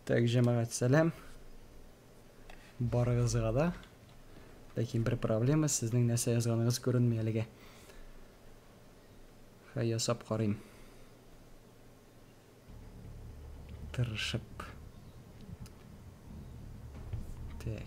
Так, җәмәгать, сәлам. Барыгызга да. Ләкин бер проблема, сезнең нәрсә язганыгыз күренми әлегә. Хәй ясап карыйм. Тырышып. Так.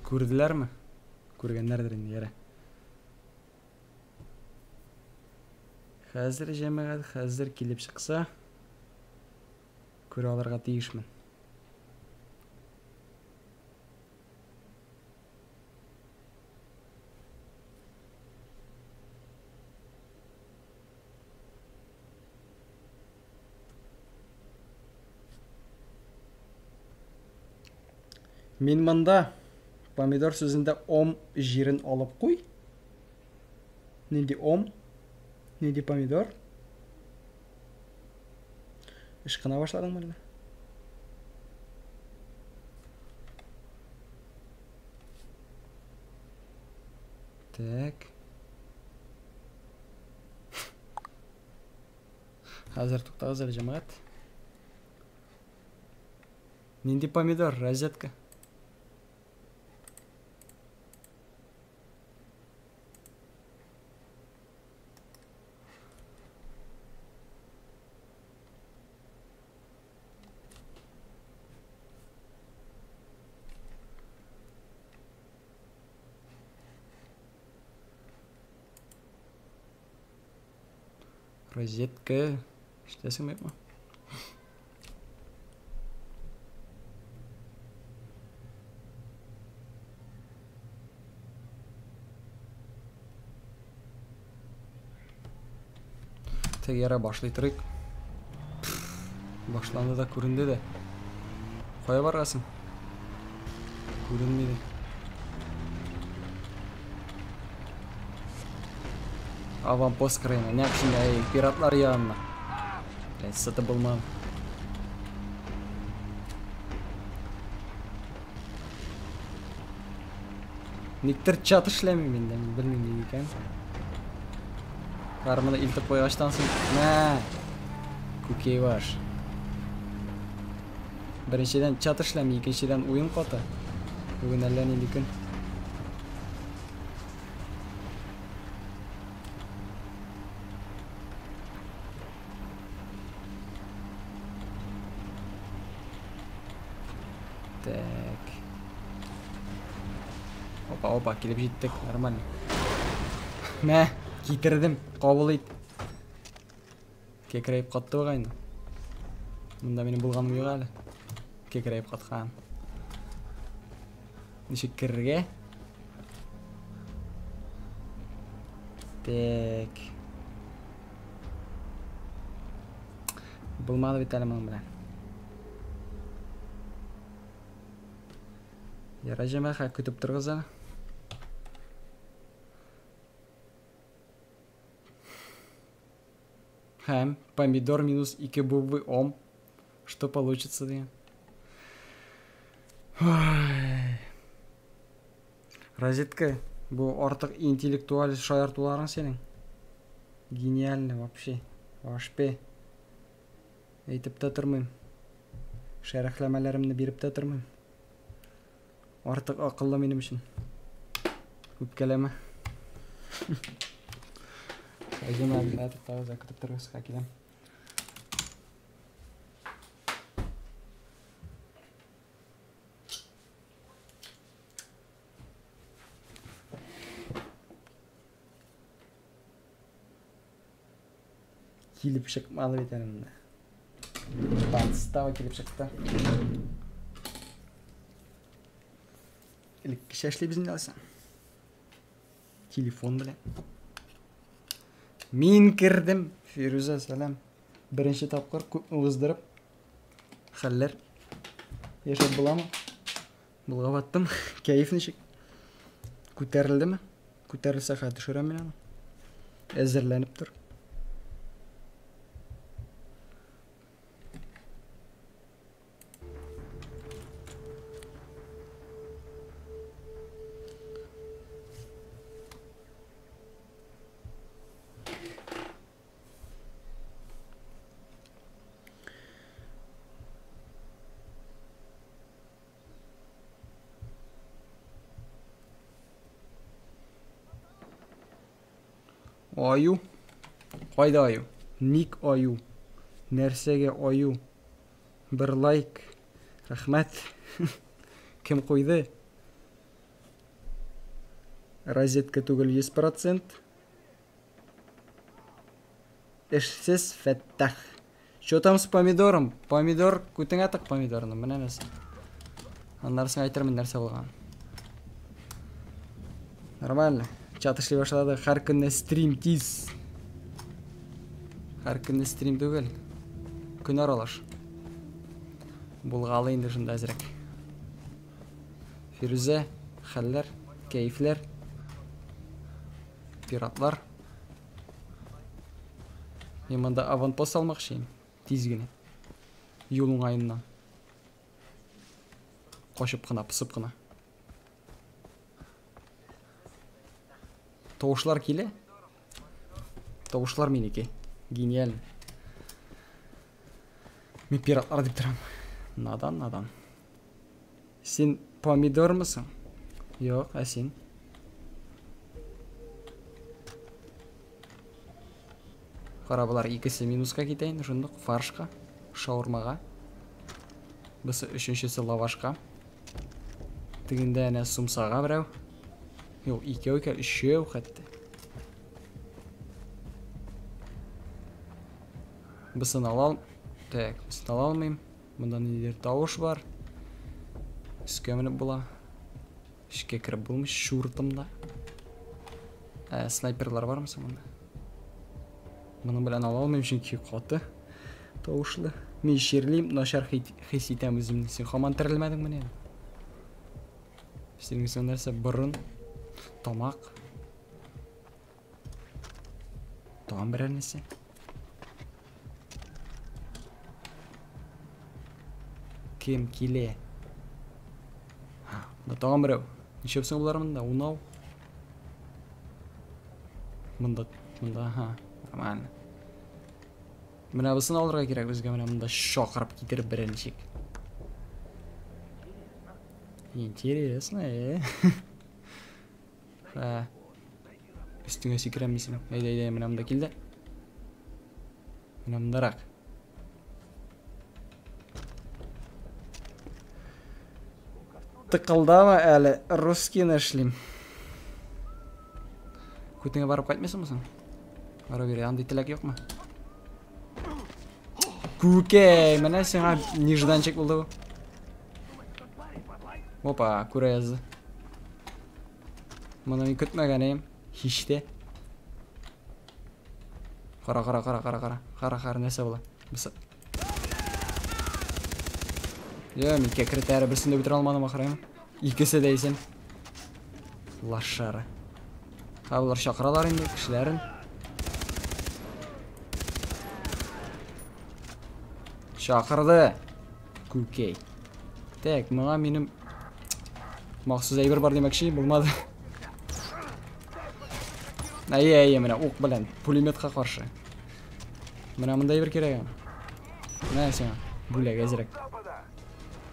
Күрделәрме? Күргәннәрдер инде, ярә. Хәзер, җәмәгать, хәзер килеп чыкса, күрә алырга тиешмен. Мин монда помидор сүзендә ом җирен алып куй. Нинди ом? Нинди помидор? Ышкына башладыңмы әллә? Так. Хәзер туктагыз әле, җәмәгать. Нинди помидор? Розетка. Розетка. Ишетәсеңме, юкмы? Теге яра башлый торыйк. Башланды да күренде дә. Кая барасың? Күренми дә. Аванпост кырыена, нәкъ шунда, эй, пиратлар янына. Блядь, сытып булмады. Никтер чат эшләми миндә, мин белмим ник икән. Карманы илтеп куйгачтан соң, мә! Күкәй баш. Беренчедән чат эшләми, икенчедән уен каты. Бүген әллә нинди көн. Так. Опа, опа, килеп җиттек, нормально. Мә, китердем, кабул ит. Кекрәеп катты бугай инде. Монда минем булганым юк әле. Кекрәеп каткан. Ничек керергә? Так. Булмады бит әле моның белән. Ярай, җәмәгать, көтеп торыгыз әле. Һәм помидор минус 2 буквы ом. Что получится дигән. Розетка, бу артык интеллектуаль шаяртуларың синең. Гениально вообще. Вообще. Әйтеп тә тормыйм. Шәрехләмәләремне биреп тә тормыйм. Артык акыллы минем өчен. Үпкәләмә. Әҗемә, туктагыз, көтеп торыгыз, киләм. Килеп чыкмады бит әле монда. Подстава килеп чыкты. Элеккечә эшлибез инде алайса. Телефон белән. Мин кердем. Фирүзә, сәлам. Беренче тапкыр күпме уздырып. Хәлләр. Яшәп буламы? Булгап аттым. Кәеф ничек? Күтәрелдеме? Күтәрелсә, хәзер төшерәм мин аны. Әзерләнеп тор. Аю. Кайда аю? Ник аю? Нәрсәгә аю? Бер лайк. Рәхмәт. Кем куйды? Розетка түгел 100%. Эшсез Фәттах. Что там с помидором? Помидор, күтеңә тык помидорны, менә нәрсә. Аннары сиңа әйтермен нәрсә булган. Нормально. Чат эшли башлады. Һәр көнне стрим тиз. Һәр көнне стрим түгел. Көн аралаш. Булгалы инде шунда әзрәк. Фирүзә, хәлләр, кәефләр. Пиратлар. Мин монда аванпост алмакчы идем. Тиз генә. Юл уңаеннан. Качып кына, пысып кына. Тавышлар килә. Тавышлар минеке. Гениаль. Мин пиратлар дип торам. Надан, надан. Син помидормысың? Юк, ә син? Кара, болар икесе минуска китә инде, шундук фаршка, шаурмага. Бусы өченчесе лавашка. Тегендә әнә сумсага берәү. Юк, икәү икән, өчәү хәтта. Бусын ала ал. Так, бусын ала алмыйм. Монда ниндидер тавыш бар. Өскә менеп була. Эчкә кереп булмый, чуртымда. Ә, снайперлар бармы соң монда? Моның белән ала алмыйм, чөнки каты тавышлы. Мин чирлим, начар хис итәм үземне. Син һаман терелмәдеңмени? Синең соң нәрсә? Борын, тамак. Тагын берәр нәрсә. Кем килә? Монда тагын берәү. Ничәү соң болар монда? Унау. Монда, монда, ага, нормально. Менә бусын алырга кирәк безгә, менә монда чакырып китереп берәр ничек. Интересно, э? Ха. Өстеңә сикерәм мин синең. Әйдә, әйдә, менә монда кил дә. Менә мондарак. Тыкылдама әле, русскийны эшлим. Күтеңә барып кайтмыйсыңмы соң? Бара бир, андый теләк юкмы? Күкәй, менә сиңа нежданчик булды бу. Опа, күрә язды. Моны мин көтмәгән идем, һич тә. Кара, кара, кара, кара, кара. Кара, кара, нәрсә була? Бусы. Йә, мин кәкре тәре берсен дә бетерә алмадым ахыры. Икесе дә исән. Лошары. Ха, болар чакыралар инде кешеләрен. Чакырды. Күкәй. Так, моңа минем махсус әйбер бар димәкче, булмады. Әйе, әйе, менә ук белән пулеметка каршы. Менә монда әйбер кирәк аңа. Менә сиңа бүләк әзрәк.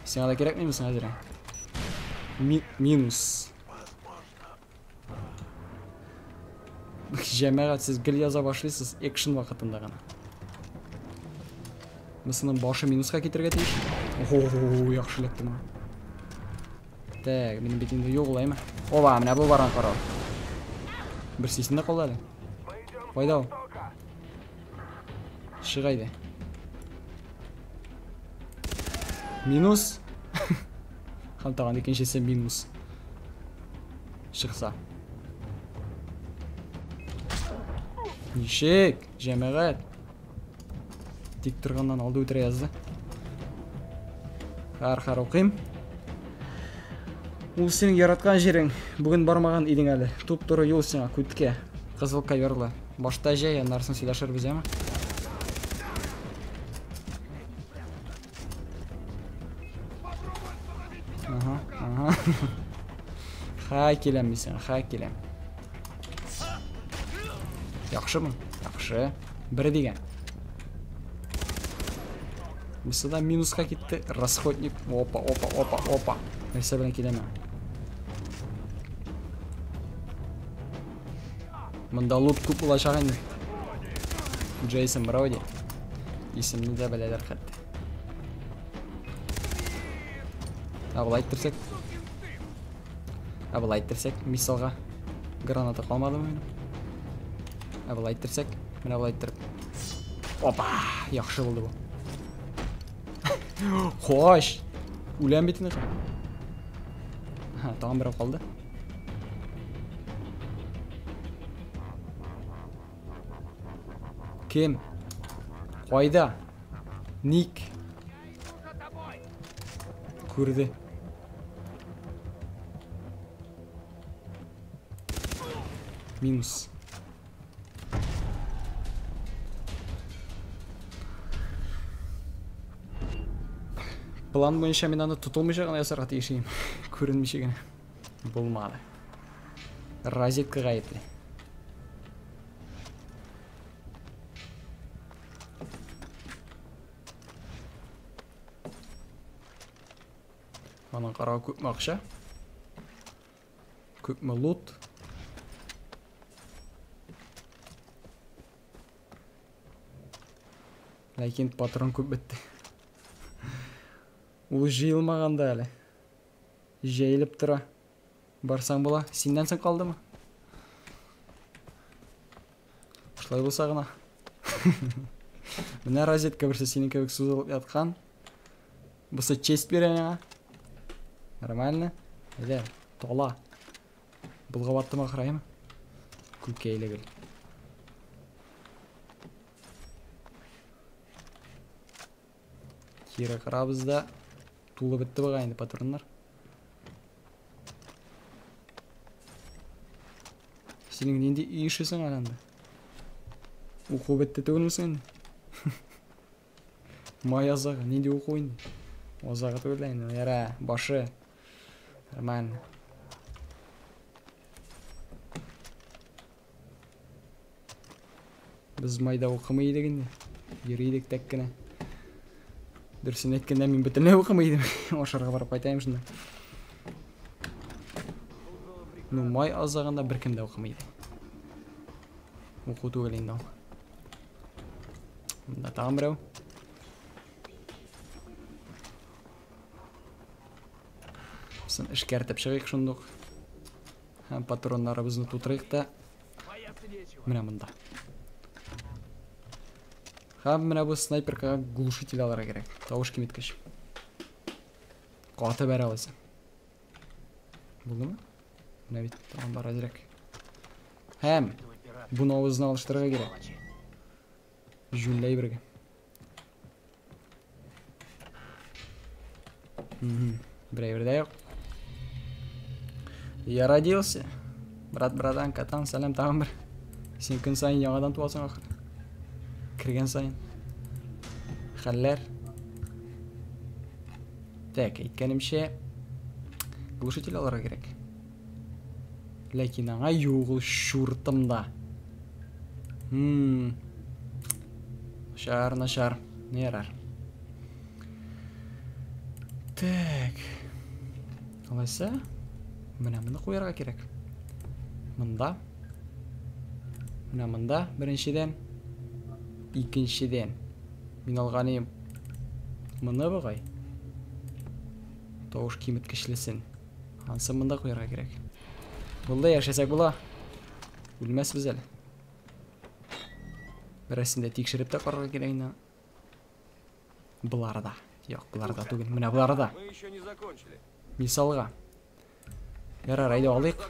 Сиңа да кирәкмиме соң әзрәк? Минус. Җәмәгать, сез гел яза башлыйсыз экшен вакытында гына. Бусының башы минуска китергә тиеш. Охо, яхшы эләкте моңа. Так, минем бит инде юк улаймы? Оба, менә бу барган карау. Бер сисендә калды әле. Кайда ул? Чык әйдә. Минус. Һәм тагын икенчесе минус. Чыкса. Ничек, җәмәгать? Тик торганнан алды үтерә язды. Хәр-хәр укыйм. Ул синең яраткан җирең. Бүген бармаган идең әле. Туп-туры юл сиңа, күткә. Кызыл коверлы. Башта җәй, аннарысын сөйләшербез, яме? Ага, ага. Ха киләм мин сиңа, ха киләм. Яхшымы? Яхшы. Бер дигән. Бусы да минуска китте. Расходник. Опа, опа, опа, опа. Нәрсә белән киләме? Монда лут күп булачак инде. Джейсон Броуди. Исемне дә беләләр хәтта. Ә болай иттерсәк? Ә болай иттерсәк, мисалга. Граната калмадымы минем? Ә болай иттерсәк, менә болай иттереп. Опа! Яхшы булды бу. Хош! Үләм бит инде. Ха, тагын берәү калды. Кем? Кайда? Ник? Күрде. Минус. План буенча мин аны тотылмыйча гына ясарга тиеш идем. Күренмичә генә. Булмады. Розетка гаепле. Аның каравы күпме акча? Күпме лут? Ләкин патрон күп бетте. Ул җыелмаган да әле. Җәелеп тора. Барсаң була. Синнән соң калдымы? Шулай булса гына. Менә розетка берсе синең кебек сузылып яткан. Бусы честь бирә миңа. Нормально. Әйдә, тола. Болгап аттым ахыры, әйме? Күкәйле гел. Кире кырабыз да. Тулы бетте бугай инде патроннар. Синең нинди өй эшесең әле анда? Уку бетте түгелме соң инде? Май азагы, нинди уку инде? Азагы түгел дә инде, яра, башы. Нормально. Без майда укымый идек инде. Йөри идек тәк кенә. Дөресен әйткәндә, мин бөтенләй укымый идем. Ашарга барып кайтаем шунда. Ну, май азагында беркем дә укымый иде. Уку түгел инде ул. Монда тагын берәү. Сын эшкәртеп чыгыйк шундук. Һәм патроннарыбызны тутырыйк та. Менә монда. Һәм менә бу снайперкага глушитель алырга кирәк. Тавыш киметкеч. Каты бәрә алайса. Булдымы? Менә бит тагын бар әзрәк. Һәм буны авызына алыштырырга кирәк. Җүнләй бергә. Берәй дә юк. Я родился. Брат, братан, катан, сәлам тагын бер. Син көн саен яңадан туасың ахыр. Кергән саен. Хәлләр. Так, әйткәнемчә, глушитель алырга кирәк. Ләкин аңа юк ул чуртымда. Начар, начар. Не ярар. Так. Алайса, менә моны куярга кирәк. Монда. Менә монда беренчедән. Икенчедән. Мин алган идем. Моны бугай. Тавыш киметкечлесен. Ансы монда куярга кирәк. Булды, яшәсәк була. Үлмәсбез әле. Берәрсен дә тикшереп тә карарга кирәк инде. Болары да. Юк, болары да түгел. Менә болары да. Мисалга. Ярар, әйдә алыйк.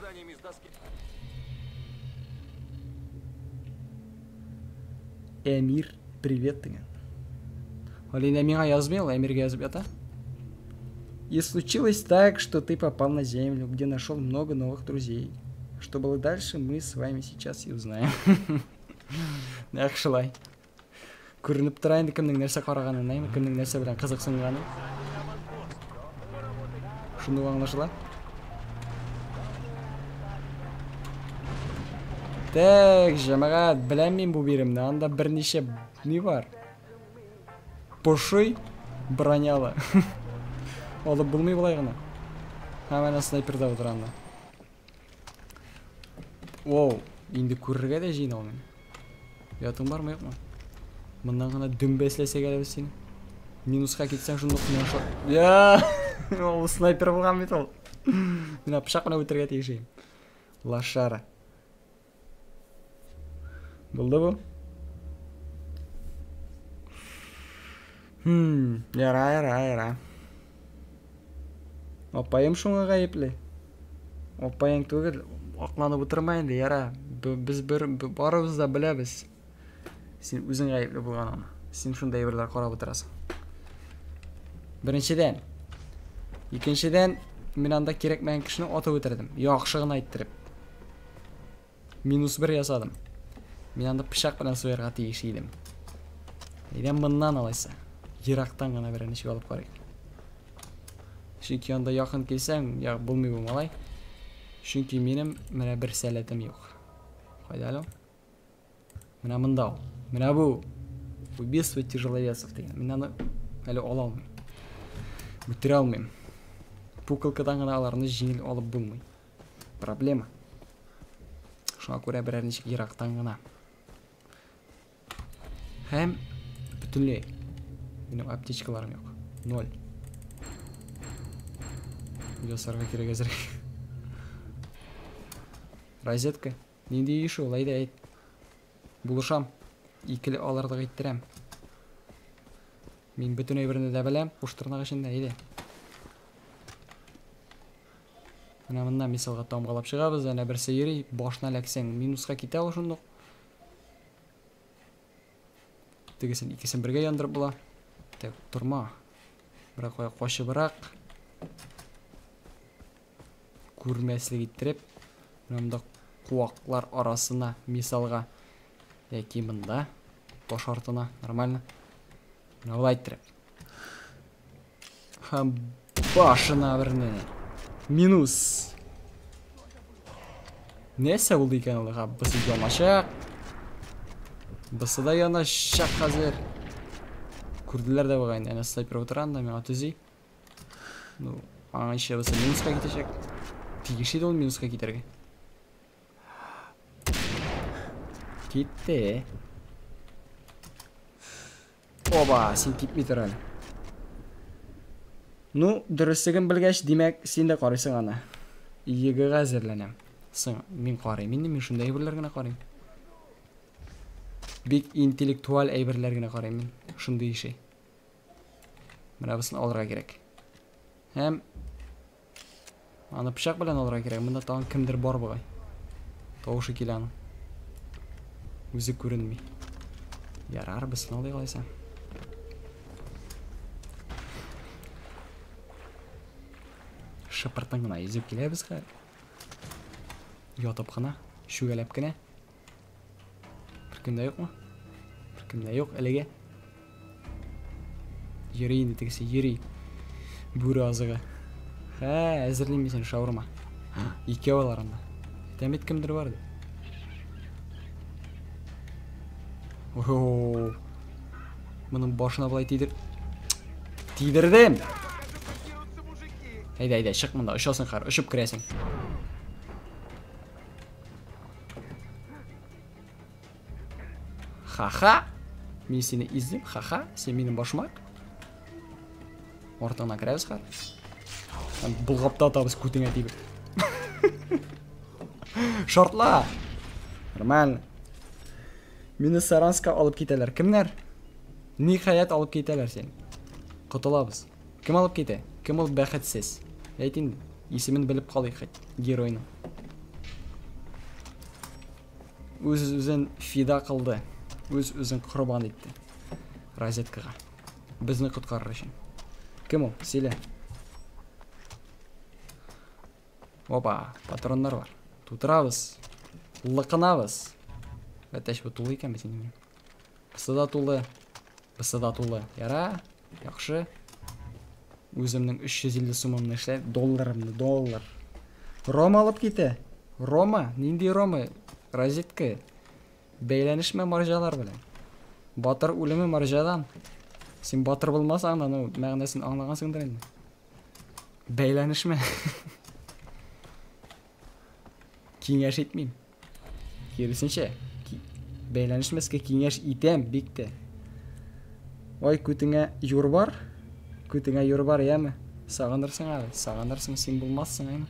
Әмир, привет дигән. Алина миңа язмый ул, Әмиргә язып ята. И случилось так, что ты попал на землю, где нашел много новых друзей. Что было дальше, мы с вами сейчас и узнаем. Нәкъ шулай. Күренеп тора инде кемнең нәрсә караганын, әйме, кемнең нәрсә белән кызыксынганын. Шундук аңлашыла. Так, җәмәгать, беләм мин бу биремне. Анда берничә ни бар. Пошый бронялы. Алып булмый болай гына. Һәм әнә снайпер да утыра анда. Воу, инде күрергә дә җыена ул мине. Ятың бармы, юкмы? Моннан гына дөмбәсләсәк әле без сине. Минуска китсәң, шундук миңа шо- Я! Ул снайпер булган бит ул. Мин пычак белән үтерергә тиеш идем. Лошара. Булды бу? Яра, яра, яра. Апаем шуңа гаепле. Апаең түгел, акланып утырма инде, яра. Без бер, барыбыз да беләбез. Син үзең гаепле булган аны. Син шундый әйберләр карап утырасың. Беренчедән. Икенчедән, мин анда кирәкмәгән кешене атып үтердем. Яхшы гына иттереп. Минус бер ясадым. Мин анда пычак белән суярга тиеш идем. Әйдә моннан алайса. Ерактан гына берәр ничек алып карыйк. Чөнки анда якын килсәң, я булмый бу малай. Чөнки минем менә бер сәләтем юк. Кайда әле ул? Менә монда ул. Менә бу. Убийство тяжеловесов дигән. Мин аны әле ала алмыйм. Үтерә алмыйм. Пукалкадан гына аларны җиңел алып булмый. Проблема. Шуңа күрә берәр ничек ерактан гына. Һәм бөтенләй минем аптечкаларым юк. Ноль. Ясарга кирәк әзрәк. Розетка. Нинди иш ул, әйдә әйт. Булышам. Икеле алырлык иттерәм. Мин бөтен әйберне дә беләм, куш тырнак эчендә, әйдә. Менә монда мисалга тамгалап чыгабыз, әнә берсе йөри, башына эләксәң, минуска китә ул шундук. Тегесен икесен бергә яндырып була. Так, торма. Берәк кая качыбрак. Күрмәслек иттереп, менә монда куаклар арасына мисалга яки монда таш артына нормально. Менә болай иттереп. Һәм башына берне. Минус. Нәрсә булды икән ул? Ха, бусы яначак. Бусы да яначак хәзер. Күрделәр дә бугай инде. Әнә снайпер утыра анда, миңа төзи. Ну, аңа ишә бусы минуска китәчәк. Тиеш иде ул минуска китәргә. Китте. Оба, син китми тор әле. Ну, дөреслеген белгәч, димәк, син дә карыйсың аны. ЕГЭга әзерләнәм. Соң, мин карыйм инде, мин шундый әйберләр генә карыйм. Бик интеллектуаль әйберләр генә карыйм мин. Шундый ише. Менә бусын алырга кирәк. Һәм аны пычак белән алырга кирәк. Монда тагын кемдер бар бугай. Тавышы килә аның. Үзе күренми. Ярар, бусын алыйк алайса. Шыпыртын гына йөзеп киләбез хәзер. Ятып кына, чүгәләп кенә. Беркем дә юкмы? Беркем дә юк әлегә. Йөри инде тегесе, йөри. Бүре азыгы. Хә, әзерлим мин сине шаурма. Икәү алар анда. Әйтәм бит кемдер бар дип. Ого. Моның башына болай тидер. Тидердем. Әйдә, әйдә, чык монда, очасың хәзер, очып керәсең. Ха-ха. Мин сине издем, ха-ха, син минем башмак. Артыңнан керәбез хәзер. Һәм болгап та атабыз күтеңә тибеп. Шартла. Нормально. Мине Саранска алып китәләр. Кемнәр? Ниһаять алып китәләр сине. Котылабыз. Кем алып китә? Кем ул бәхетсез? Әйт инде. Исемен белеп калыйк хәт геройның. Үз-үзен фида кылды. Үз-үзен корбан итте. Розеткага. Безне коткарыр өчен. Кем ул? Сөйлә. Опа, патроннар бар. Тутырабыз. Лыкынабыз. Әтәч бу тулы икән бит инде. Бысы да тулы. Бысы да тулы. Яра, яхшы. Үземнең 350 сумымны эшләп, долларымны, доллар. Рома алып китә. Рома, нинди Рома? Розетка. Бәйләнешмә марҗалар белән. Батыр үлеме марҗадан. Син батыр булмасаң да, ну, мәгънәсен аңлагансыңдыр инде. Бәйләнешмә. Киңәш итмим. Киресенчә, бәйләнешмәскә киңәш итәм бик тә. Ой, күтеңә юр бар. Күтеңә юр бар, яме? Сагынырсың әле, сагынырсың, син булмассың, әйме?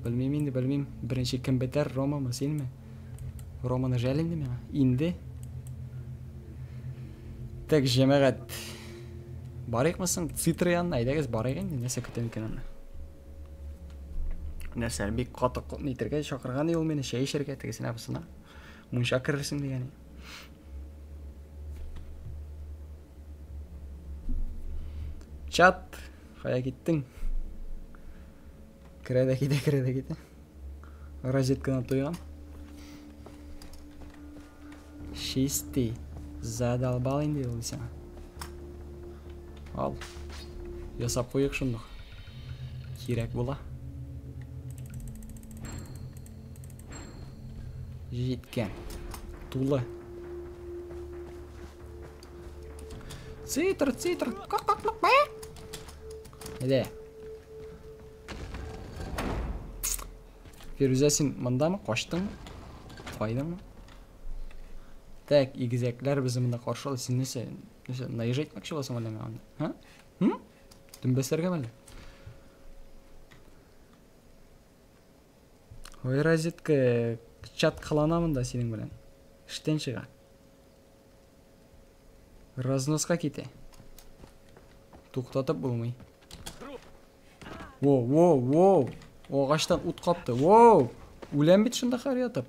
Белмим инде, белмим. Беренче кем бетәр, Ромамы, синме? Романы жәл инде миңа. Инде. Так, җәмәгать. Барыйкмы соң Цитра янына? Әйдәгез, барыйк инде. Нәрсә көтәм икән аны? Нәрсә, бик каты нитергә чакырган ул мине, чәй эчәргә, тегесенә, бусына. Мунча керерсең дигән. Чат, кая киттең? Керә дә китә, керә дә китә. Розетканы туйган. Чистый. Задолбал инде ул сиңа. Ал. Ясап куйык шундук. Кирәк була. Җиткән. Тулы. Цитр, цитр. Әйдә. Фирүзә, син мондамы? Качтыңмы? Кайдыңмы? Так, игезәкләр безне монда каршы алды. Син нәрсә, нәрсә, наезжать итмәкче буласың әллә миңа анда? Һа? Хм? Дөмбәсләргәме әллә? Ой, розетка, чат кылана монда синең белән. Эштән чыга. Разноска китә. Туктатып булмый. Воу, воу, воу. Агачтан ут капты. Воу! Үләм бит шунда хәр ятып.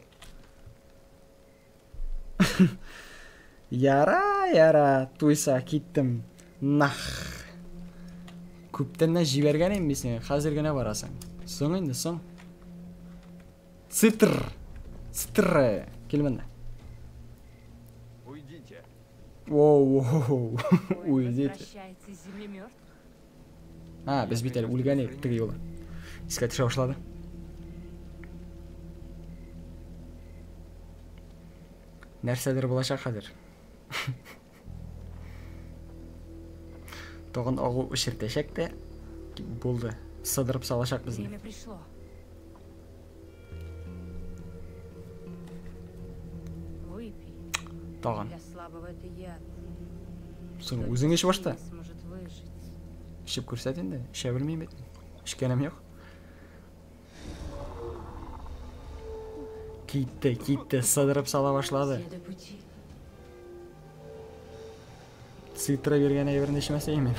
Яра, яра, туйса киттем. Нах. Күптәннән җибәргән идем мин сине, хәзер генә барасың. Соң инде, соң. Цитр. Цитр. Кил монда. Уйдите. Воу, воу. Ой, Уйдите. возвращается из земли мертвых. А, без бит әле үлгән идек теге юлы. Искә төшә башлады. Нәрсәдер булачак хәзер. Тагын агу эчертәчәк тә булды. Сыдырып салачак безне. Время пришло. Выпей. Тагын. Для слабого это яд. Соң Только үзең эч башта. сильный сможет выжить. Эчеп күрсәт инде. Эчә белмим бит. Эчкәнем юк. Китте, китте, сыдырып сала башлады. Следуй пути. Цитра биргән әйберне эчмәсәй мин.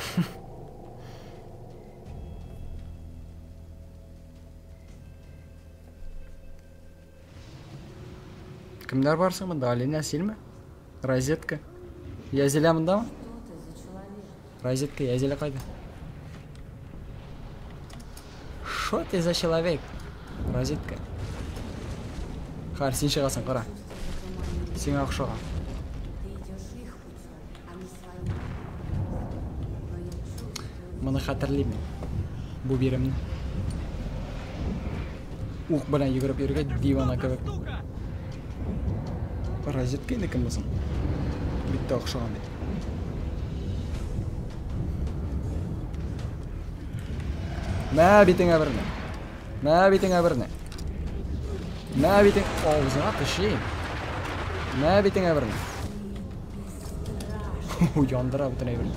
Кемнәр бар соң монда? Алина, синме? Розетка. Язилә мондамы? Что ты за человек? Розетка, Язилә кайда? Шо ты за человек? Розетка. Хәр, син чыгасың, кара. Сиңа охшаган. Ты идешь их путем, а не своим. Но я чувствую, Моны хәтерлим мин. Бу биремне. Ук белән йөгереп йөргән дивана кебек. Розетка инде кем булсын? Бик тә охшаган бит. Мә битеңә берне. Мә битеңә берне. Мә битең авызыңа төшим. Мә битеңә берне. Яндыра бөтен әйберне.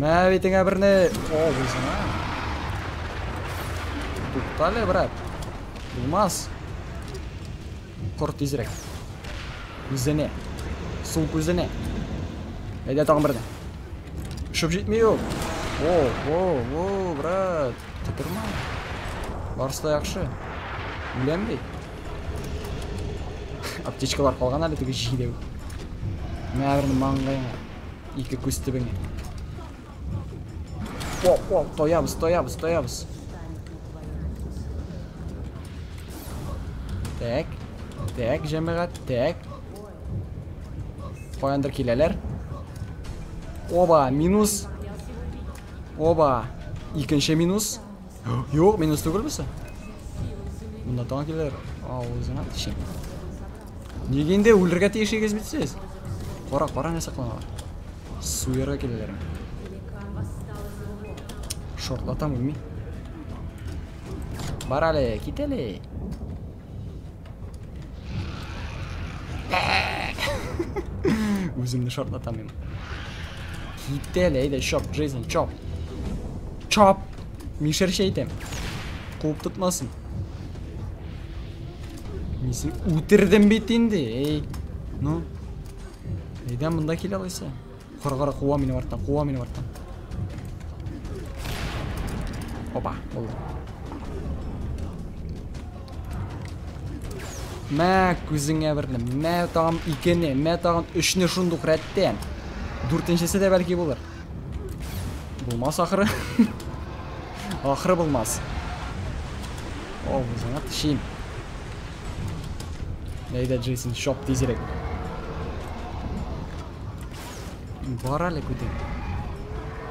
Мә битеңә берне. Авызыңа. Туктале, брат. Булмас. Кор тизрәк. Күзенә. Сул күзенә. Әйдә тагын берне. Шып җитми ул. Воу, воу, воу, брат. Котырма. Барысы да яхшы. Үләм бит. Аптечкалар калган әле теге җидәү. Мә берне маңгаеңа. Ике күз төбеңә. О, о, тоябыз, тоябыз, тоябыз. Так. Так, җәмәгать, так. Каяндыр киләләр. Оба, минус. Оба. Икенче минус. Юк, минус түгел бусы. Монда тагын киләләр. Авызына тишим. Нигә инде үлергә тиешегез бит сез? Кара, кара нәрсә кыланалар. Суярга киләләр. Шортлатам үлми. Бар әле, кит әле. Үземне шартлатам мин. Кит әле, әйдә, чап, Джейсон, чап. Чап! Мишәрчә әйтәм. Куып тотмасын. Мин сине үтердем бит инде. Эй, ну. Әйдә монда килә алайса. Кара, кара, куа минем арттан, куа минем арттан. Опа, булды. Мә, күзеңә берне, мә тагын икене, мә тагын өчне шундук рәттән. Дүртенчесе дә бәлки булыр. Булмас ахыры. Ахыры булмас. Авызыңа тишим. Әйдә, Джейсон, чап тизрәк. Бар әле күтең.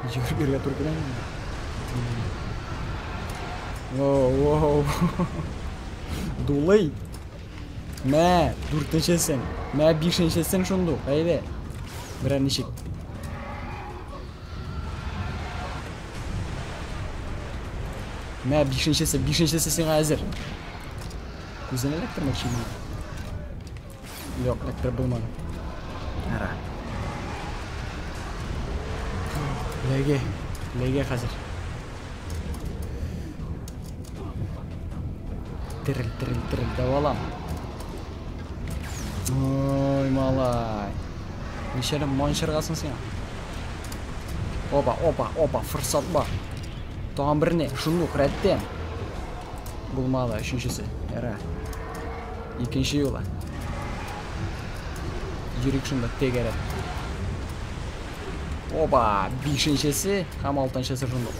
Йөгереп йөрергә туры килә инде. Воу, воу. Дулый. Мә, дүртенчесен. Мә, бишенчесен шундук. Әйдә. Берәр ничек. Мә, бишенчесе, бишенчесе сиңа әзер. Күзен эләктермәкче идем. Юк, эләктереп булмады. Ара. Ләгә, ләгә хәзер. Терел, терел, терел, дәвалам. Ой, малай. Ничәле манчыргасың сиңа? Опа, опа, опа, форсат бар. Тагын берне, шундук рәттән. Булмады, өченчесе. Яра. Икенче юлы. Йөрик шунда тәгәрәп. Опа, бишенчесе һәм алтынчысы шундук.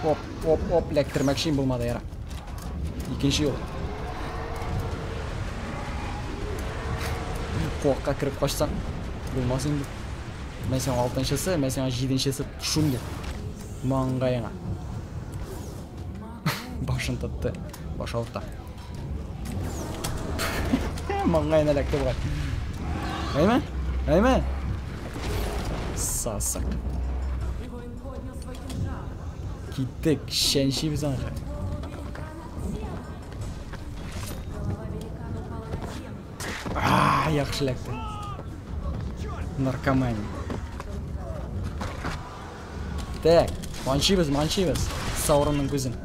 Оп, оп, оп, эләктермәкче булмады, яра. Икенче юл. Куакка кереп качсаң, булмас инде. Мен сиңа алтынчысы, мен сиңа җиденчесе шундук. Маңгаеңа. Башын тотты. Баш авырта. Маңгаена эләкте бугай. Әйме? Әйме? Сасык. Киттек, чәнчибез аны. А, яхшы эләкте. Наркомания. Так, манчибез, манчибез. Сауронның күзен.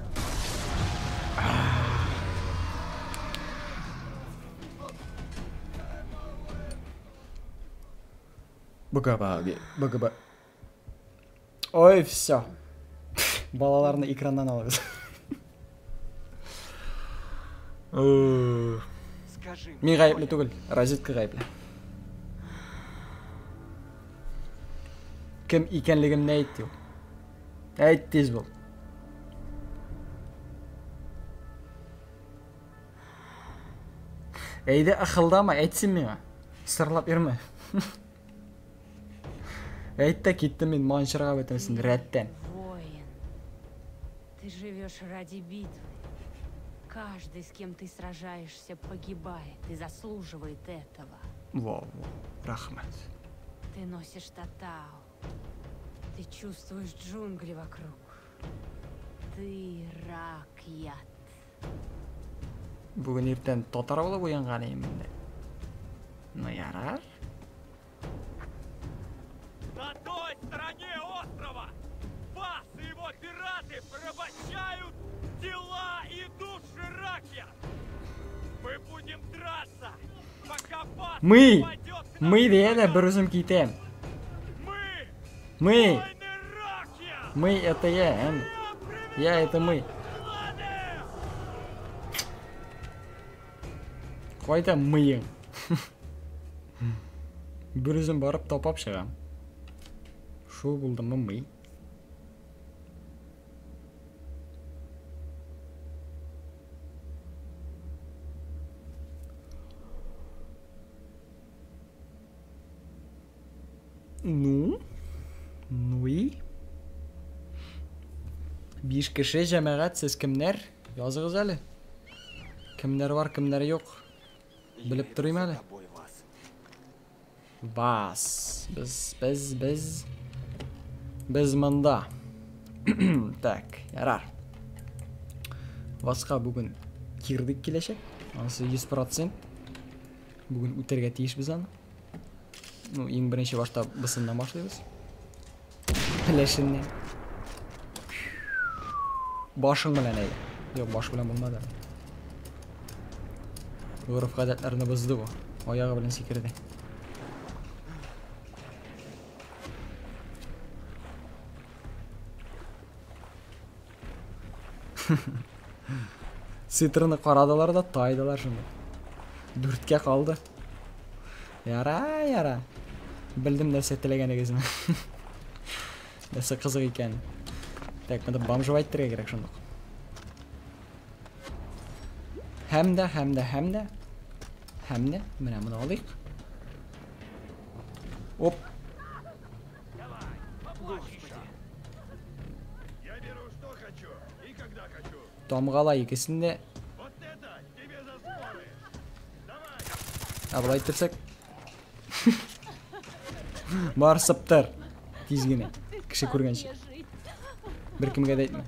Б. Ой, все. Балаларны экраннан алабыз. Мин гаепле түгел, розетка гаепле. Кем икәнлегемне әйт, ди ул. Әйт тиз бул. Әйдә, ахылдама, әйт син миңа. Сырлап йөрмә. Әйт тә киттем мин манчырга бөтенесен рәттән. Воин, ты живешь ради битвы. Каждый, с кем ты сражаешься, погибает и заслуживает этого. Во, во, рәхмәт. Ты носишь татау. Ты чувствуешь джунгли вокруг. Ты ракьят. Бүген иртән татар булып уянган идем инде. Ну ярар. На той стороне острова вас и его пираты порабощают тела и души ракья. Мы будем драться, пока вас Мы! не попадет к нам Мы дия в бер үзем китәм. Мы! Мы! Воины ракья! Мы это я, эм. Я это мы. Кайда мыең? Бер үзем барып тапап чыгам. Шул булдымы мы? Ну? Ну и? 5 кеше, җәмәгать, сез кемнәр? Языгыз әле. Кемнәр бар, кемнәр юк? Белеп торыйм әле. Вас. Без. Без монда. Так, ярар. Васка бүген кирдек киләчәк. Анысы 100%. Бүген үтәргә тиеш без аны. Ну, иң беренче башта бысыннан башлыйбыз. Пеләшеннән. Башың белән әйдә. Юк, баш белән булмады. Гореф-гадәтләрне бозды бу. Аягы белән сикерде. Цитраны карадылар да тайдылар шунда. 4-кә калды. Яра, яра. Белдем нәрсә теләгәнегезне. Нәрсә кызык икән. Так, монда бомжевать итәргә кирәк шундук. Һәм дә, һәм дә, һәм дә. Һәм дә, менә моны алыйк. Оп. Тамгала икесен дә. Ә болай иттерсәк. Бар сыптыр. Тиз генә. Кеше күргәнче. Бер кемгә дә әйтмә.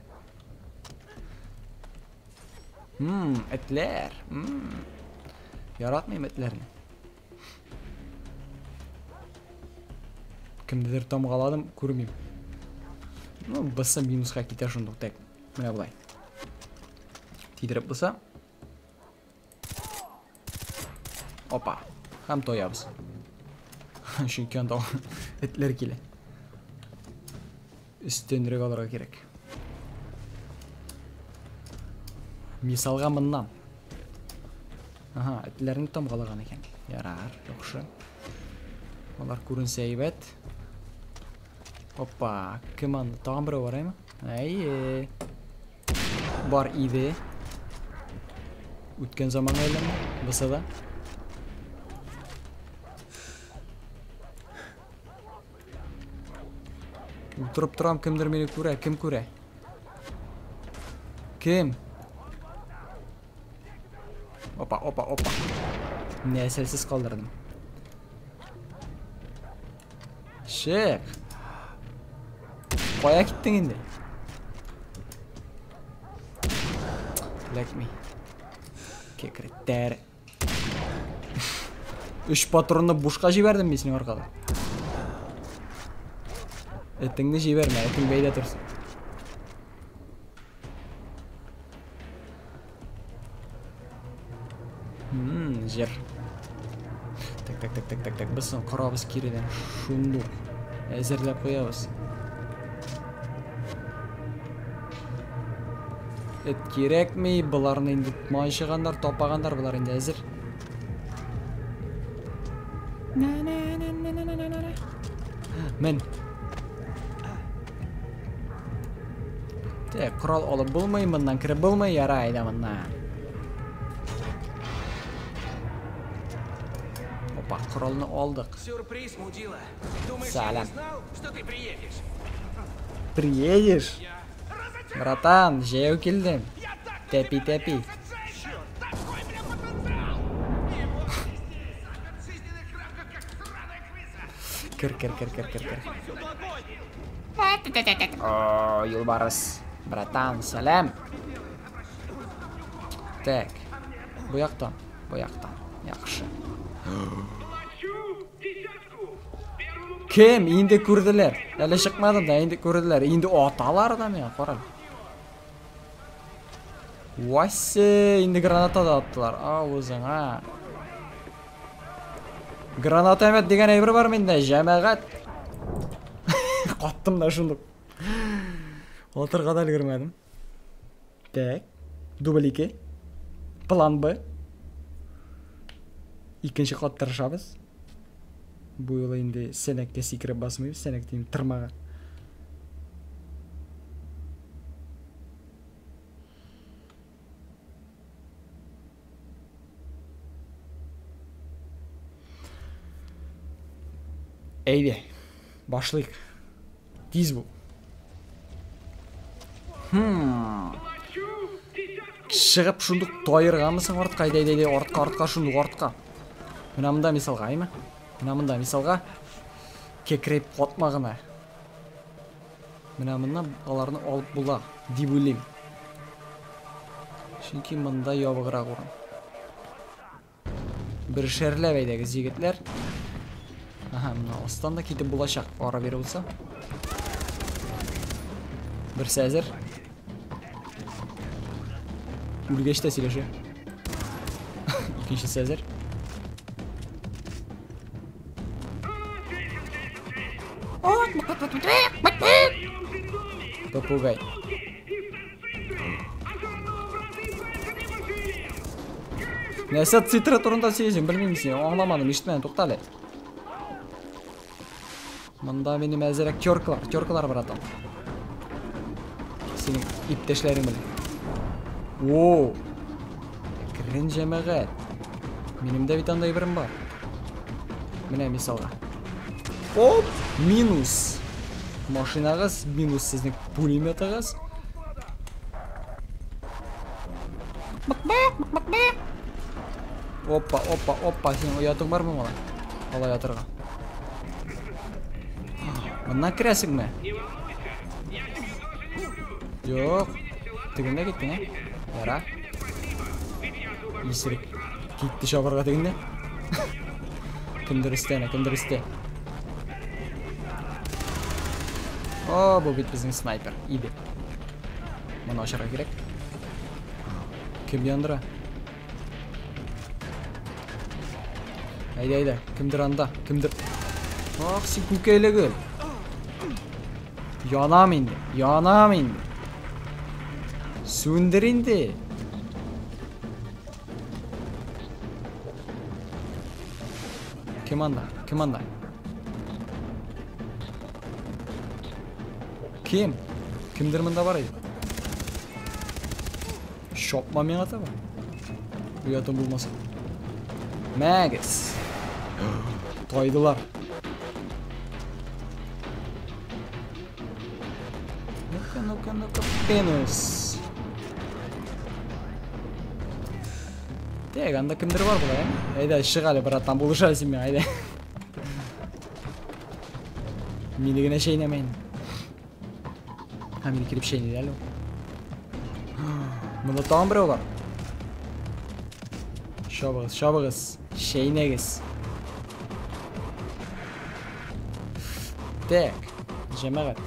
Этләр. Яратмыйм этләрне. Кемдедер тамгаладым, күрмим. Ну, бысы минуска китә шундук. Так, менә болай. Тидереп булса. Опа. Һәм тоябыз. Чөнки анда этләр килә. Өстенрәк алырга кирәк. Мисалга моннан. Ага, этләрне тамгалаган икән. Ярар, яхшы. Алар күренсә әйбәт. Опа, кем анда? Тагын берәү бар, әйме? Әйе. Бар иде. Үткән заманга әйләнде. Булса да. Утырып торам, кемдер мине күрә, кем күрә? Кем? Опа, опа, опа. Нәсәсез калдырдым. Чык. Кая киттең инде? Эләкми. Кекреттәр. 3 патронны бушка җибәрдем мин синең аркада. Этеңне җибәрмә, этең бәйдә торсын. Җыр. Так, так, так, так, так, так. Без соң корабыз киредән шундук әзерләп куябыз. Эт кирәкми, боларны инде май чыганнар, тапаганнар, болар инде әзер. Мен. Так, корал алып булмый, моннан кереп булмый, яра, әйдә моннан. Опа, коралны алдык. Сюрприз, мудила. Думаешь, я Салам. не знал, что ты приедешь? Приедешь? Братан, җәяү килдем. Тәпи-тәпи. Кер, кер, кер, кер, кер, кер. О, юлбарыс. Братан, сәлам. Так. Бу яктан, бу яктан. Яхшы. Кем? Инде күрделәр. Әле чыкмадым да, инде күрделәр. Инде аталар да миңа, кара. Васе, инде граната да аттылар. Авызыңа. Граната әмәт дигән әйбер бар миндә, җәмәгать. Каттым да шундук. Атырга да өлгермәдем. Так, дубль 2. План Б. Икенче кат тырышабыз. Бу юлы инде сәнәккә сикереп басмыйбыз, сәнәк дим, тырмага. Әйдә. Башлыйк. Тиз бул. Чыгып шундук тайыргамы соң артка? Әйдә, әйдә, әйдә, артка, артка, шундук артка. Менә монда мисалга, әйме? Менә монда мисалга. Кекрәйп катма гына. Менә моннан аларны алып була, дип уйлыйм. Чөнки монда ябыграк урын. Бершәрләп әйдәгез, егетләр. Аһа, менә астан да китеп булачак, ара бирә булса. Берсе әзер. Үлгәч тә сөйләшә. Икенчесе әзер. Попугай. Нәрсә цитра турында сөйлисең, белмим син, аңламадым, ишетмәдем, тукта әле. Монда минем әзерәк теркалар, теркалар, братан. Синең иптәшләрең белән. Воу. Әкрен җәмәгать. Минем дә бит андай берем бар. Менә мисалга. Оп, минус. Машинагыз, минус сезнең пулеметыгыз. Опа, опа, опа, синең оятың бармы, малай? Алай ятырга. Моннан керәсеңме? Юк. Тегендә киттең, ә? Яра. Исерек. Китте чабарга тегендә. Кемдер өстә, әнә, кемдер өстә. О, бу бит безнең снайпер иде. Моны ачарга кирәк. Кем яндыра? Әйдә, әйдә, кемдер анда, кемдер. Ах, син күкәйле гөл. Янам инде, янам инде. Сүндер инде. Кем анда? Кем анда? Кем? Кемдер монда бар иде. Шопма миңа таба. Оятым булмаса. Мәгез. Тайдылар. Ну-ка, ну-ка, ну-ка, пенус. Так, анда кемдер бар була, ә? Әйдә, чык әле, братан, булыша син миңа, әйдә. Мине генә чәйнәмә инде. Һәм мине килеп чәйни әле ул. Монда тагын берәү бар. Чабыгыз, чабыгыз, чәйнәгез. Так, җәмәгать.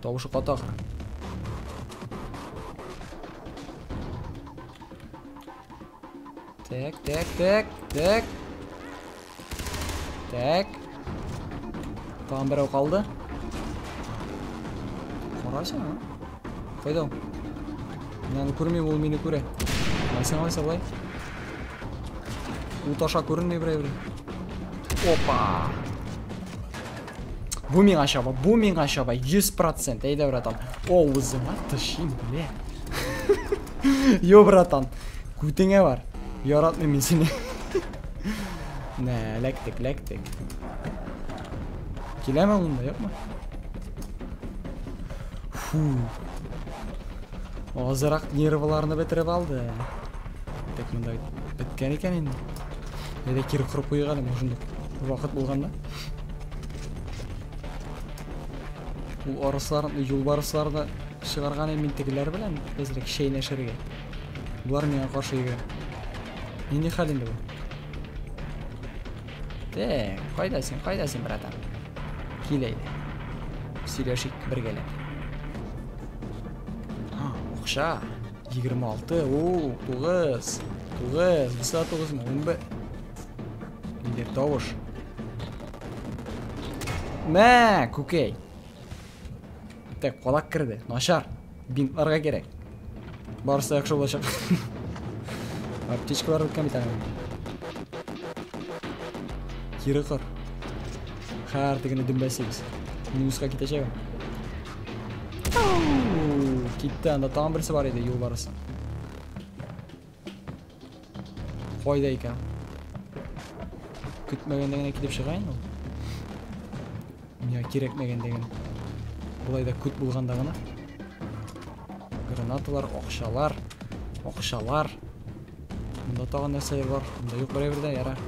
Тавышы каты ахры. Так, так, так, так. Так. Тагын берәү калды. Карасың, а? Кайда ул? Мин аны күрмим, ул мине күрә. Алайса, алайса, болай. Ут аша күренми берәү. Опа! Бу миңа чаба, бу миңа чаба, 100%. Әйдә, братан. Авызыңа тышыйм, бля. Йо, братан. Күтеңә бар. Яратмыйм мин сине. Нә, эләктек, эләктек. Киләме ул монда, юкмы? Фу. Азрак нервларны бетереп алды. Так, монда беткән икән инде. Әйдә, кире корып куйыйк әле, может, вакыт булганда. Ул арыслар, юлбарысларны чыгарган мин тегеләр белән әзрәк чәйнәшергә. Булар миңа каршы йөгерә. Нинди хәл инде бу? Так, кайда син, кайда син, братан? Кил әйдә. Сөйләшик бергәләп. Акча. 26, о, 9, 9, бу 9 мы? 11. Нидер тавыш. Мә, күкәй. Так, калак керде. Начар. Бинтларга кирәк. Барысы яхшы булачак. Аптечкалар беткән бит әле. Кире кыр. Хәр тегене дөмбәсегез. Минуска китәчәк. Китте, анда тагын берсе бар иде, юлбарысы. Кайда икән? Көтмәгәндә генә килеп чыга инде ул. Миңа кирәкмәгәндә генә. Болай да күт булганда гына. Гранаталар, акчалар, акчалар. Монда тагын нәрсәләр бар? Монда юк берәү дә, ярар.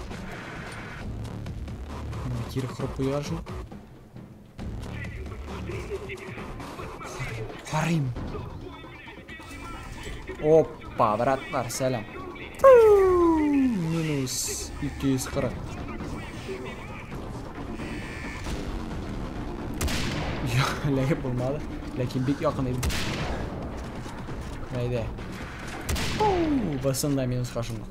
Монда кире корып куялар шул. Карыйм. Опа, братлар, сәлам. Минус 240. Ләкин булмады. Ләкин бик якын иде. Әйдә. Басын да минуска шундук.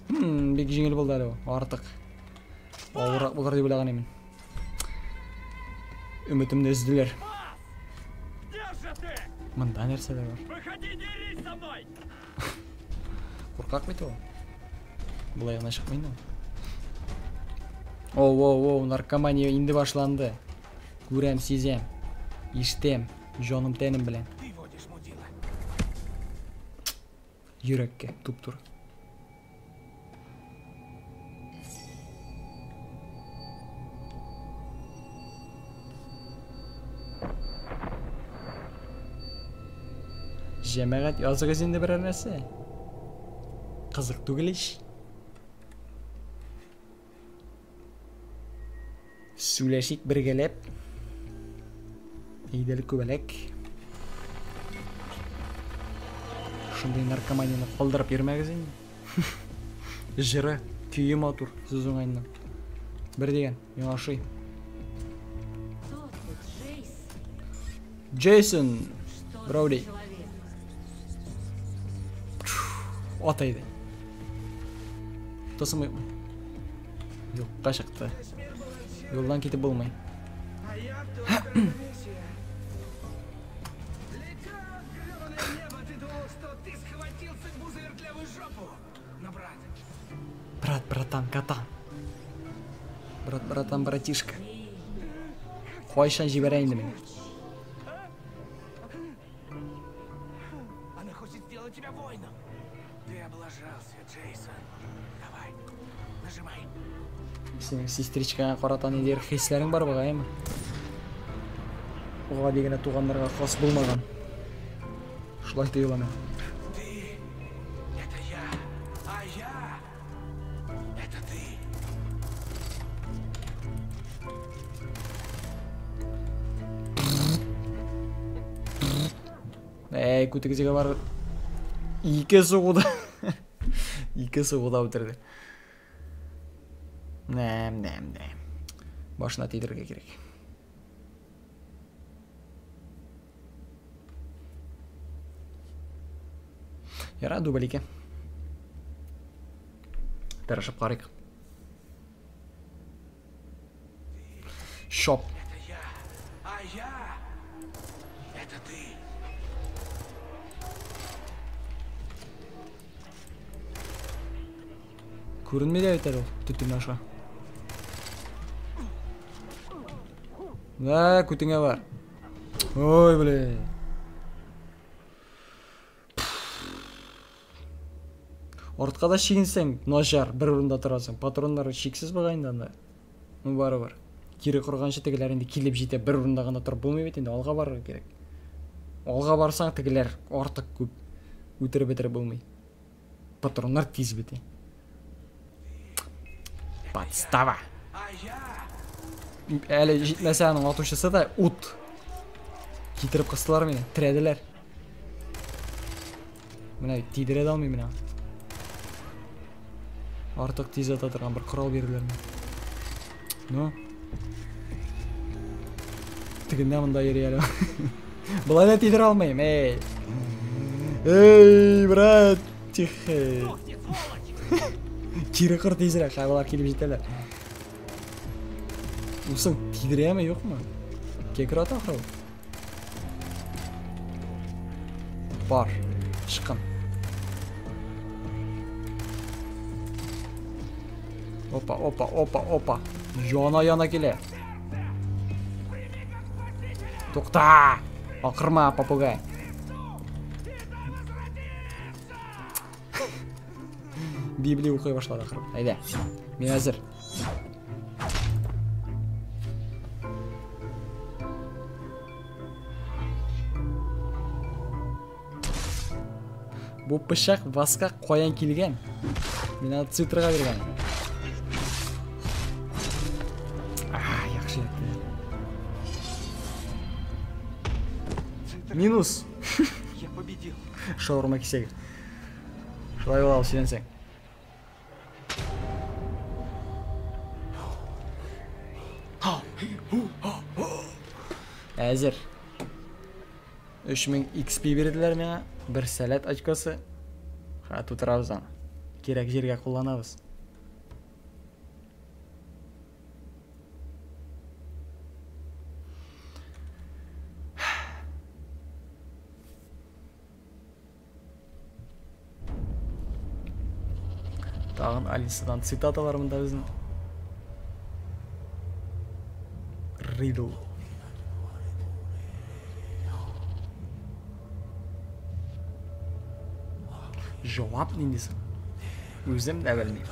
Бик җиңел булды әле бу, артык. Авыррак булыр дип уйлаган идем. Өметемне өзделәр. Монда нәрсәләр бар? Куркак бит ул. Болай гына чыкмый инде. Оу, оу, оу, наркомания инде башланды. Күрәм, сизәм, ишетәм, җаным тәнем белән. Йөрәккә туп-туры. Җәмәгать, языгыз инде берәр нәрсә. Кызык түгел ич. Сөйләшик бергәләп. Әйдәле күбәләк. Шундый наркоманияне калдырып йөрмәгез инде. Җыры, көе матур, сүз уңаеннан. Бер дигән, миңа ошый. Джейсон Броуди. Ат әйдә. Тосым юкмы? Юкка чыкты. Юлдан китеп булмый. Брат, братан, катан. Брат, братан, братишка. Кайчан җибәрә инде мине? Она хочет сделать тебя воином. Ты облажался, Джейсон. Давай, нажимай. Синең сестричкаңа карата ниндидер хисләрең бар бугай, әйме? Гади генә туганнарга хас булмаган. Шулай тоела миңа. Ты это я, а я это ты. Әй, күтегезгә бар. Ике сугуда. Ике сугуда үтерде. Нәм, нәм, нәм. Башына тидерергә кирәк. Яра, дубль ике. Тырышып карыйк. Шоп. Это я, а я это ты. Күренми дә бит әле ул төтен аша. Да, күтеңә бар. Ой, блин. Артка да чигенсәң, начар, бер урында торасың. Патроннар чиксез бугай инде анда. Ну, барыбер. Кире корганчы тегеләр инде килеп җитә, бер урында гына торып булмый бит инде, алга барырга кирәк. Алга барсаң, тегеләр артык күп. Үтереп бетереп булмый. Патроннар тиз бетә. Подстава. Әле җитмәсә аның атучысы да ут. Китереп кыстылар мине, терәделәр. Менә тидерә дә алмыйм менә. Артык тиз ата торган бер корал бирделәр миңа. Ну. Тегендә монда йөри әле. Болай да тидерә алмыйм, эй. Эй, брат, тихо. Кире кыр тизрәк, алар килеп җитәләр. Усың тидерәме, юкмы? Кекер ата ахры ул. Бар, чыккан. Опа, опа, опа, опа. Яна-яна килә. Тукта! Акырма, попугай. Библия укый башлады ахры. Әйдә. Мин әзер. Бу пычак Васка каян килгән? Мин аны Цитрага биргән. Яхшы итте. Минус. Я победил. Шаурма кисәге. Шулай була ул сөйләнсәң. Әзер. 3000 XP бирделәр миңа. Бер сәләт очкосы. Ха, тутырабыз аны. Кирәк җиргә кулланабыз. Тагын Алисадан цитаталар монда безнең. Ридл. Җавап нинди соң? Үзем дә белмим.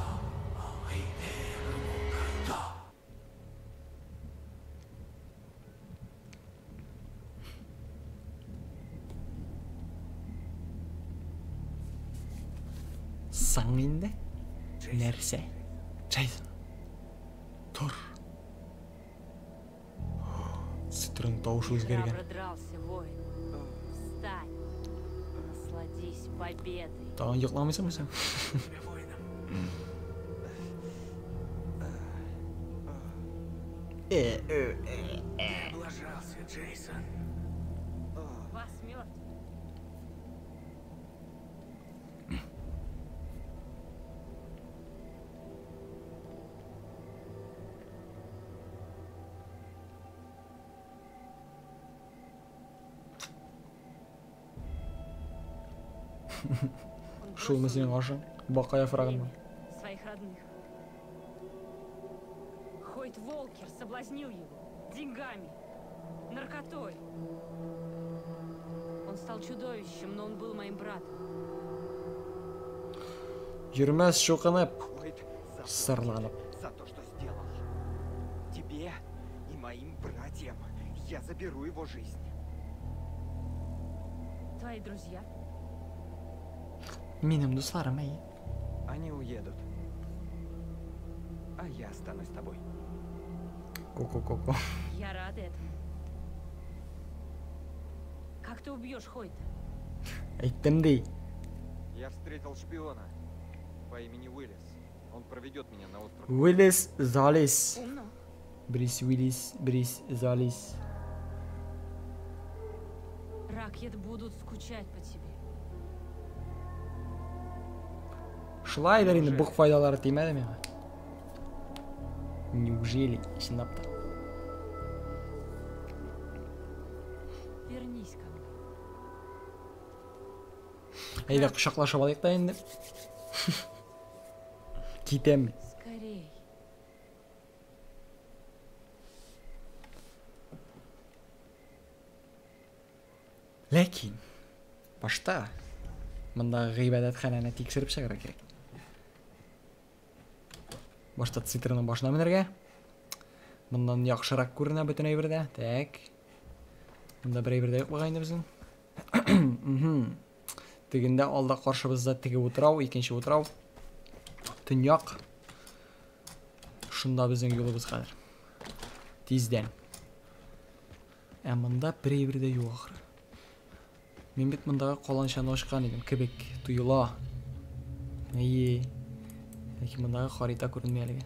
Соң инде? Нәрсә? Джейсон. Тор. Цитрон тавышы үзгәргән. Храбро дрался, воин. Встань. Насладись победой. Тагын йокламыйсыңмы син? Ты облажался, Джейсон. Вас мертв. Шулмы синең ашың? Бака яфрагынмы? Своих родных. Хойт Волкер соблазнил его деньгами, наркотой. Он стал чудовищем, но он был моим братом. Йөрмәс чукынып, сырланып. За то, что сделал. Тебе и моим братьям я заберу его жизнь. Твои друзья? Минем дусларым, әй. Они уедут. А я останусь с тобой. Ко-ко-ко-ко. Я рада этому. Как ты убьешь Хойта? Әйттем ди. Я встретил шпиона по имени Уиллис. Он проведет меня на остров. Уиллис Залис. Умно. Брис Уиллис, Брис Залис. Ракет будут скучать по тебе. Шулайдыр инде, бук файдалары тимәде миңа. Неужели чынлап та? Вернись ко мне. Әйдә кочаклашып алыйк та инде. Китәм. Скорей. Ләкин башта монда гыйбадәтханәне тикшереп чыгарга кирәк. Башта цитрының башына менәргә. Моннан яхшырак күренә бөтен әйбер дә. Так. Монда бер әйбер дә юк бугай инде безнең. Тегендә алда каршыбызда теге утрау, икенче утрау. Төньяк. Шунда безнең юлыбыз хәзер. Тиздән. Ә монда бер әйбер дә юк ахры. Мин бит мондагы каланчаны ачкан идем кебек тоела. Әйе. Ләкин мондагы харита күренми әлегә.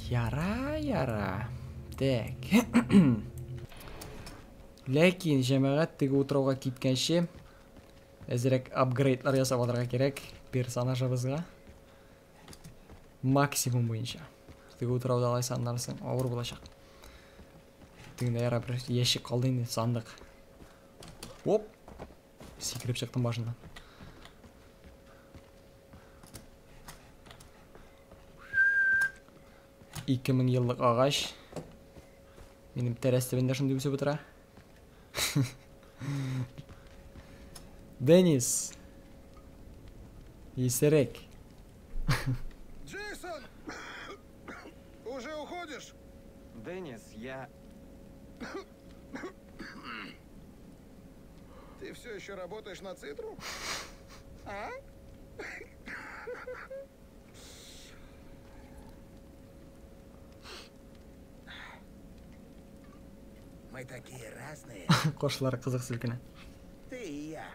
Яра, яра. Так. Ләкин җәмәгать теге утрауга киткәнче әзрәк апгрейдлар ясап алырга кирәк персонажыбызга. Максимум буенча. Теге утрауда алайса аннан соң авыр булачак. Тегендә яра бер ящик калды инде, сандык. Оп! Сикереп чыктым башыннан. Ике мең еллык агач. Минем тәрәз төбендә шундый үсеп утыра. Денис. Исерек. Джейсон! Уже уходишь? Денис, я... Ты Ты все еще работаешь на Цитру? А? Мы такие разные. Кошлар кызык селкенә. Ты и я.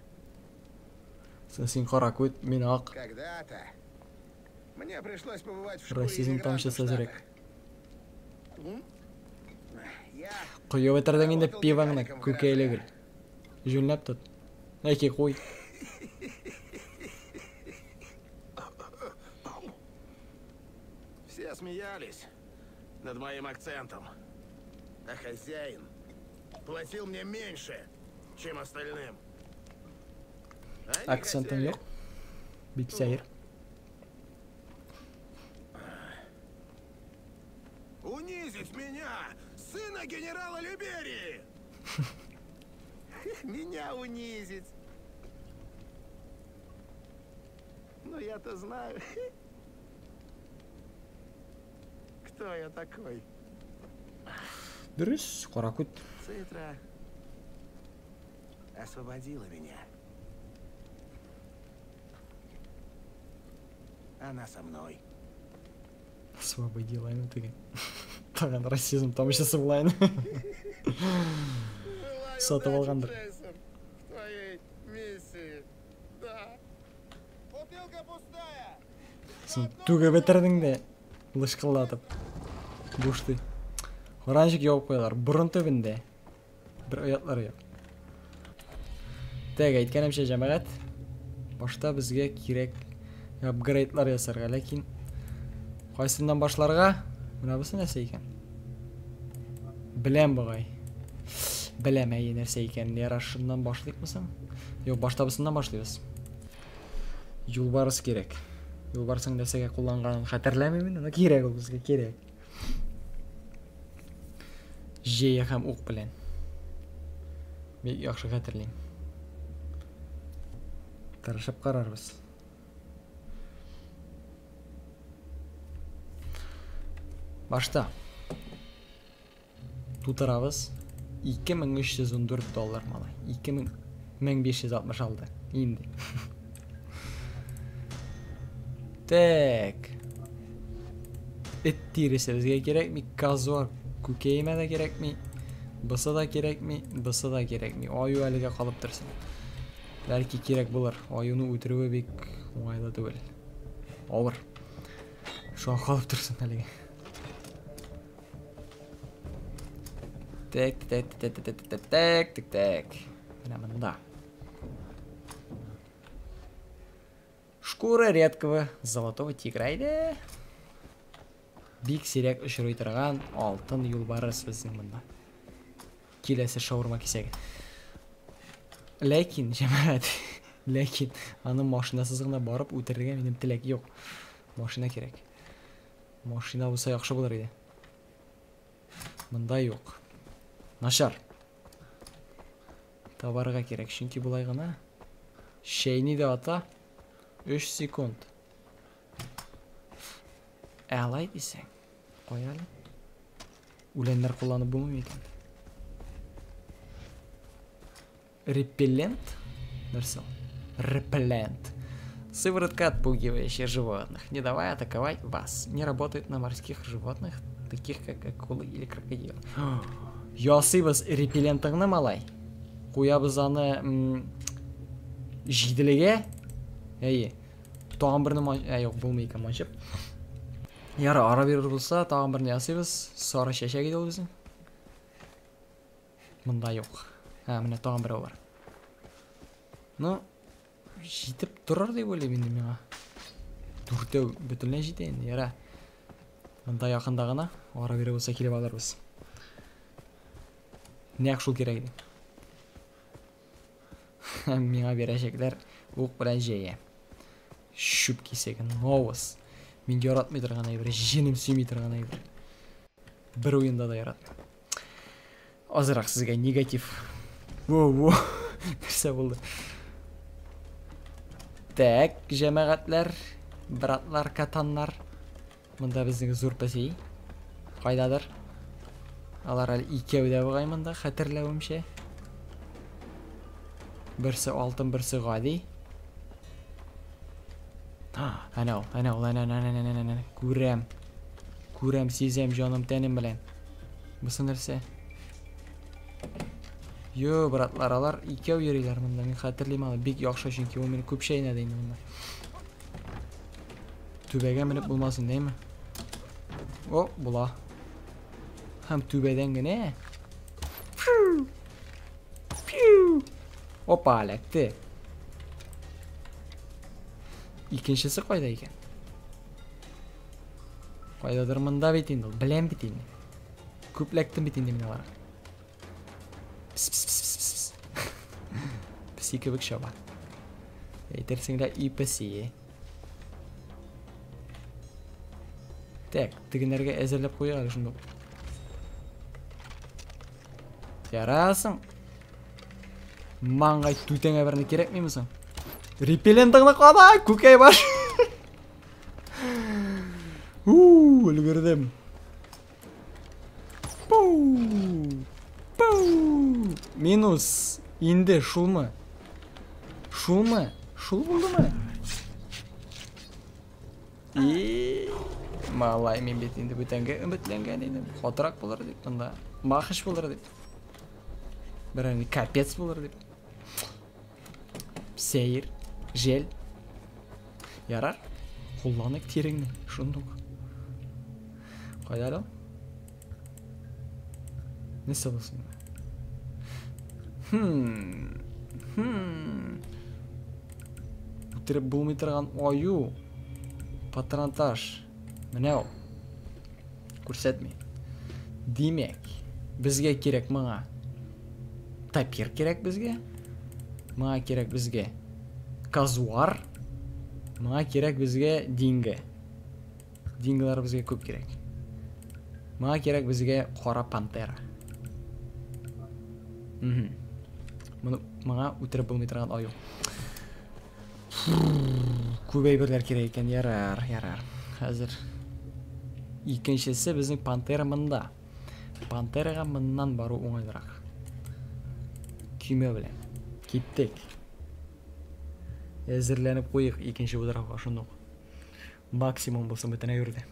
Син кара күт, мин ак. Когда-то мне пришлось побывать в шкуре Расизм иммигрантов в тамчысы әзрәк. Штатах. Я Коеп бетердең инде работал пиваңны, механиком в күкәйле гараже. гел. Җүнләп тот. Әки куй. Все смеялись над моим акцентом. А хозяин платил мне меньше, чем остальным. Они Акцентың хотели юк. Бик сәер. Унизить меня, сына генерала Люберии! Меня унизить. Но я-то знаю, кто я такой. Дөрес, кара күт. Цитра освободила меня. Она со мной. Освободила инде теге. Тагын расизм тамчысы була инде. Желаю Сатып удачи, алгандыр. Джейсон, в твоей миссии. Да. Бутылка пустая. Син түгеп бетердең дә лышкылдатып. Буш ты. Кара ничек ябып куялар. Борын төбендә. Бер оятлары юк. Так, әйткәнемчә, җәмәгать, башта безгә кирәк апгрейдлар ясарга, ләкин кайсыннан башларга? Менә бусы нәрсә икән? Беләм бугай. Беләм, әйе, нәрсә икән. Яра, шуннан башлыйкмы соң? Юк, башта бусыннан башлыйбыз. Юлбарыс кирәк. Юлбарысның нәрсәгә кулланганын хәтерләмим инде, но кирәк ул безгә, кирәк. Җәя һәм ук белән. Бик яхшы хәтерлим. Тырышып карарбыз. Башта тутырабыз. 2314 доллар малай. 2566 инде. Так. Эт тиресе безгә кирәкми, казуар күкәемә дә кирәкми, бусы да кирәкми, бусы да кирәкми. Аю әлегә калып торсын. Бәлки кирәк булыр. Аюны үтерүе бик уңайлы түгел. Авыр. Шуңа калып торсын әлегә. Так, так, так, так, так, так, так, так, так. Менә монда. Шкура редкого золотого тигра иде. Бик сирәк очрый торган алтын юлбарыс безнең монда. Киләсе шаурма кисәге. Ләкин, җәмәгать, ләкин аны машинасыз гына барып үтерергә минем теләк юк. Машина кирәк. Машина булса яхшы булыр иде. Монда юк. Начар. Табарга кирәк, чөнки болай гына чәйни дә ата 3 секунд. Ә алай дисәң, кая әле? Үләннәр кулланып булмый микән? Репеллент? Нәрсә ул? Репеллент. Сыворотка, отпугивающая животных, не давая атаковать вас. Не работает на морских животных, таких как акулы или крокодилы. Ясыйбыз репеллентыңны, малай. Куябыз аны, җиделегә. Әйе. Тагын берне юк, булмый икән манчып. Яра, ара бирер булса, тагын берне ясыйбыз. Сары чәчәк иде ул безнең. Монда юк. Һә, менә тагын берәү бар. Ну, җитеп торыр дип уйлыйм инде миңа. Дүртәү бөтенләй җитә инде, яра. Монда якында гына, ара бирер булса килеп алырбыз. Нәкъ шул кирәк иде. Миңа бирәчәкләр ук белән җәя. Чүп кисәге, новос. Мин яратмый торган әйбер, җенем сөйми торган әйбер. Бер уенда да яратмыйм. Азрак сезгә негатив. Во, во. Нәрсә булды? Так, җәмәгатьләр, братлар, катаннар. Монда безнең зур пәси. Кайдадыр? Алар әле икәү дә бугай монда, хәтерләвемчә. Берсе алтын, берсе гади. Әнә ул, әнә ул, әнә, әнә, әнә, әнә, әнә. Күрәм. Күрәм, сизәм җаным тәнем белән. Бусы нәрсә? Йо, братлар, алар икәү йөриләр монда. Мин хәтерлим аны бик яхшы, чөнки ул мине күп чәйнәде инде монда. Түбәгә менеп булмас инде, әйме? О, була. Һәм түбәдән генә. Пью! Пью! Опа, эләкте. Икенчесе кайда икән? Кайдадыр монда бит инде ул, беләм бит инде. Күп эләктем бит инде мин аларга. Пс, пс, пс, пс, пс. Песи кебек чаба. Әйтерсең лә и песи. Так, тегеннәргә әзерләп куйыйк әле шунда. Ярасың. Маңгай түтәңә берне кирәкмиме соң? Репеллентыңны када, күкәй баш. У, өлгердем. Пу! Пу! Минус. Инде шулмы? Шулмы? Шул булдымы? И, малай, мин бит инде бүтәнгә өметләнгән идем. Катырак булыр дип, монда махыш булыр дип. Берәр капец булыр дип. Сәер, жел. Ярар. Кулланыйк тиреңне, шундук. Кайда әле ул? Нәрсә булсын? Үтереп булмый торган аю. Патронтаж. Менә ул. Күрсәтми. Димәк, безгә кирәк моңа. Тапир кирәк безгә. Моңа кирәк безгә казуар. Моңа кирәк безгә динго. Динголар безгә күп кирәк. Моңа кирәк безгә кара пантера. Моны моңа үтереп булмый торган аю. Күп әйберләр кирәк икән. Ярар, ярар. Хәзер икенчесе безнең пантера монда. Пантерага моннан бару уңайлырак. Көймә белән. Киттек. Әзерләнеп куйык икенче ударга шундук. Максимум булсын бөтен әйбердә.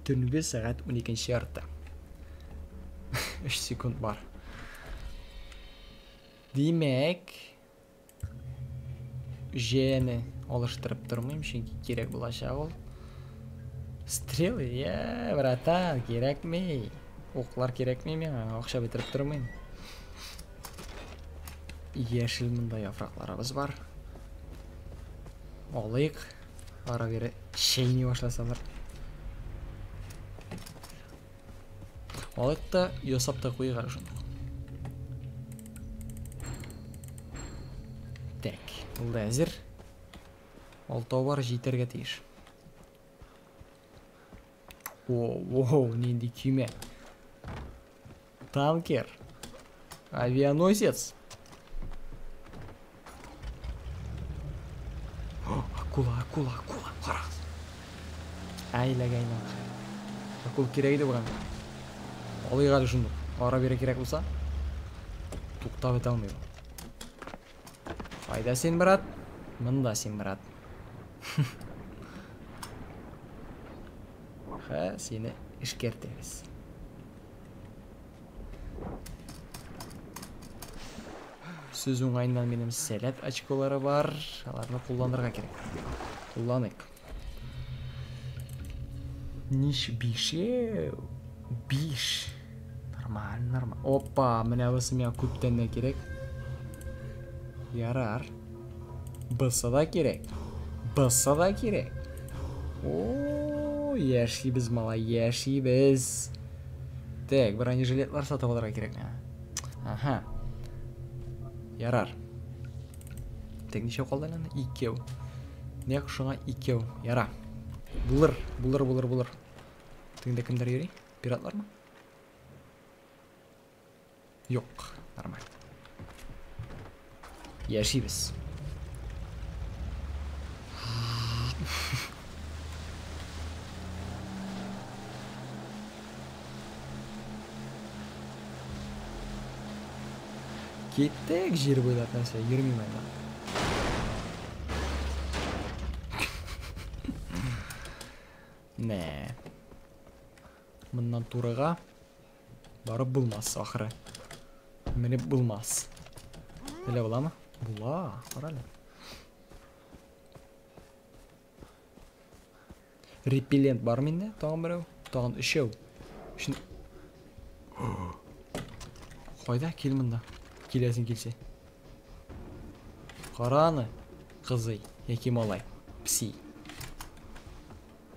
Төнге сәгать 12:30. 3 секунд бар. Димәк, Ж-не алыштырып тормыйм, чөнки кирәк булачак ул. Стрелы, я, братан, кирәкми. Уклар кирәкми миңа, акча бетереп тормыйм. Яшел монда яфракларыбыз бар. Алыйк. Ара-бире чәйни башласалар. Алыйк та ясап та куйыйк әле шуны. Так, ул да әзер. Алтау бар, җитәргә тиеш. О, воу, нинди көймә. Танкер. Авианосец. О, акула, акула, акула. Карагыз. Ай, ләгәйнә. Акула кирәк иде бугай. Алыйк әле шундук. Ара-бире кирәк булса, туктап бетә алмый. Кайда син, брат? Монда син, брат. Хә, сине эшкәртәбез. Сүз уңаеннан минем сәләт очколары бар. Аларны кулланырга кирәк. Кулланыйк. Ниш бишеу. Биш. Нормаль, нормаль. Опа, менә бусы миңа күптән дә кирәк. Ярар. Бусы да кирәк. Бусы да кирәк. О, яшибез, малай, яшибез. Так, бронежилетлар сатып алырга кирәк миңа. Аһа. Ярар. Так, ничә калды әле анда? Икәү. Нәкъ шуңа икәү. Яра. Булыр, булыр, булыр, булыр. Тегендә кемдер йөри? Пиратлармы? Юк, нормаль. Яшибез. Киттек җир буйлап, нәрсә, йөрмим анда. Нә. Моннан турыга барып булмас ахыры. Менеп булмас. Әллә буламы? Була, кара әле. Репеллент бар миндә, тагын берәү, тагын өчәү. Өчен. Кайда? Кил монда. Киләсең килсә. Кара аны, кызый яки малай, пси.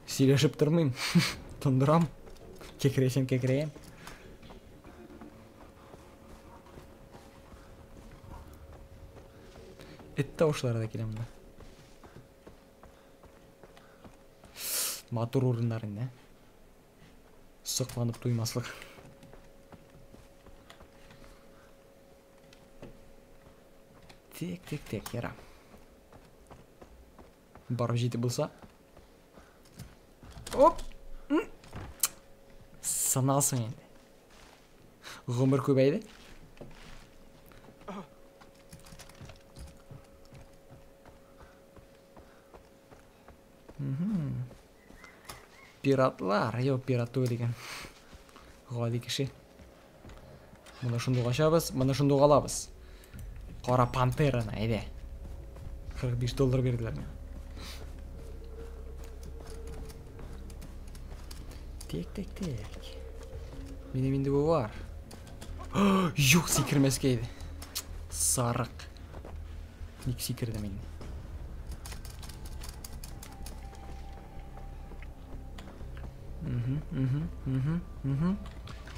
Сөйләшеп тормыйм. Тондырам. Кекрәсәм кекрәем. Эт тавышлары да килә монда. Матур урыннар инде. Сокланып туймаслык. Тек, тек, тек, яра. Барып җитеп булса. Оп! Сынасың инде. Гомер күбәйде. Пиратлар, юк, пират түгел икән. Гади кеше. Моны шундук ачабыз, моны шундук алабыз. Кара пантераны, әйдә. 45 доллар бирделәр миңа. Тек, тек, тек. Минем инде бу бар. Юк, сикермәскә иде. Сарык. Ник сикердем инде?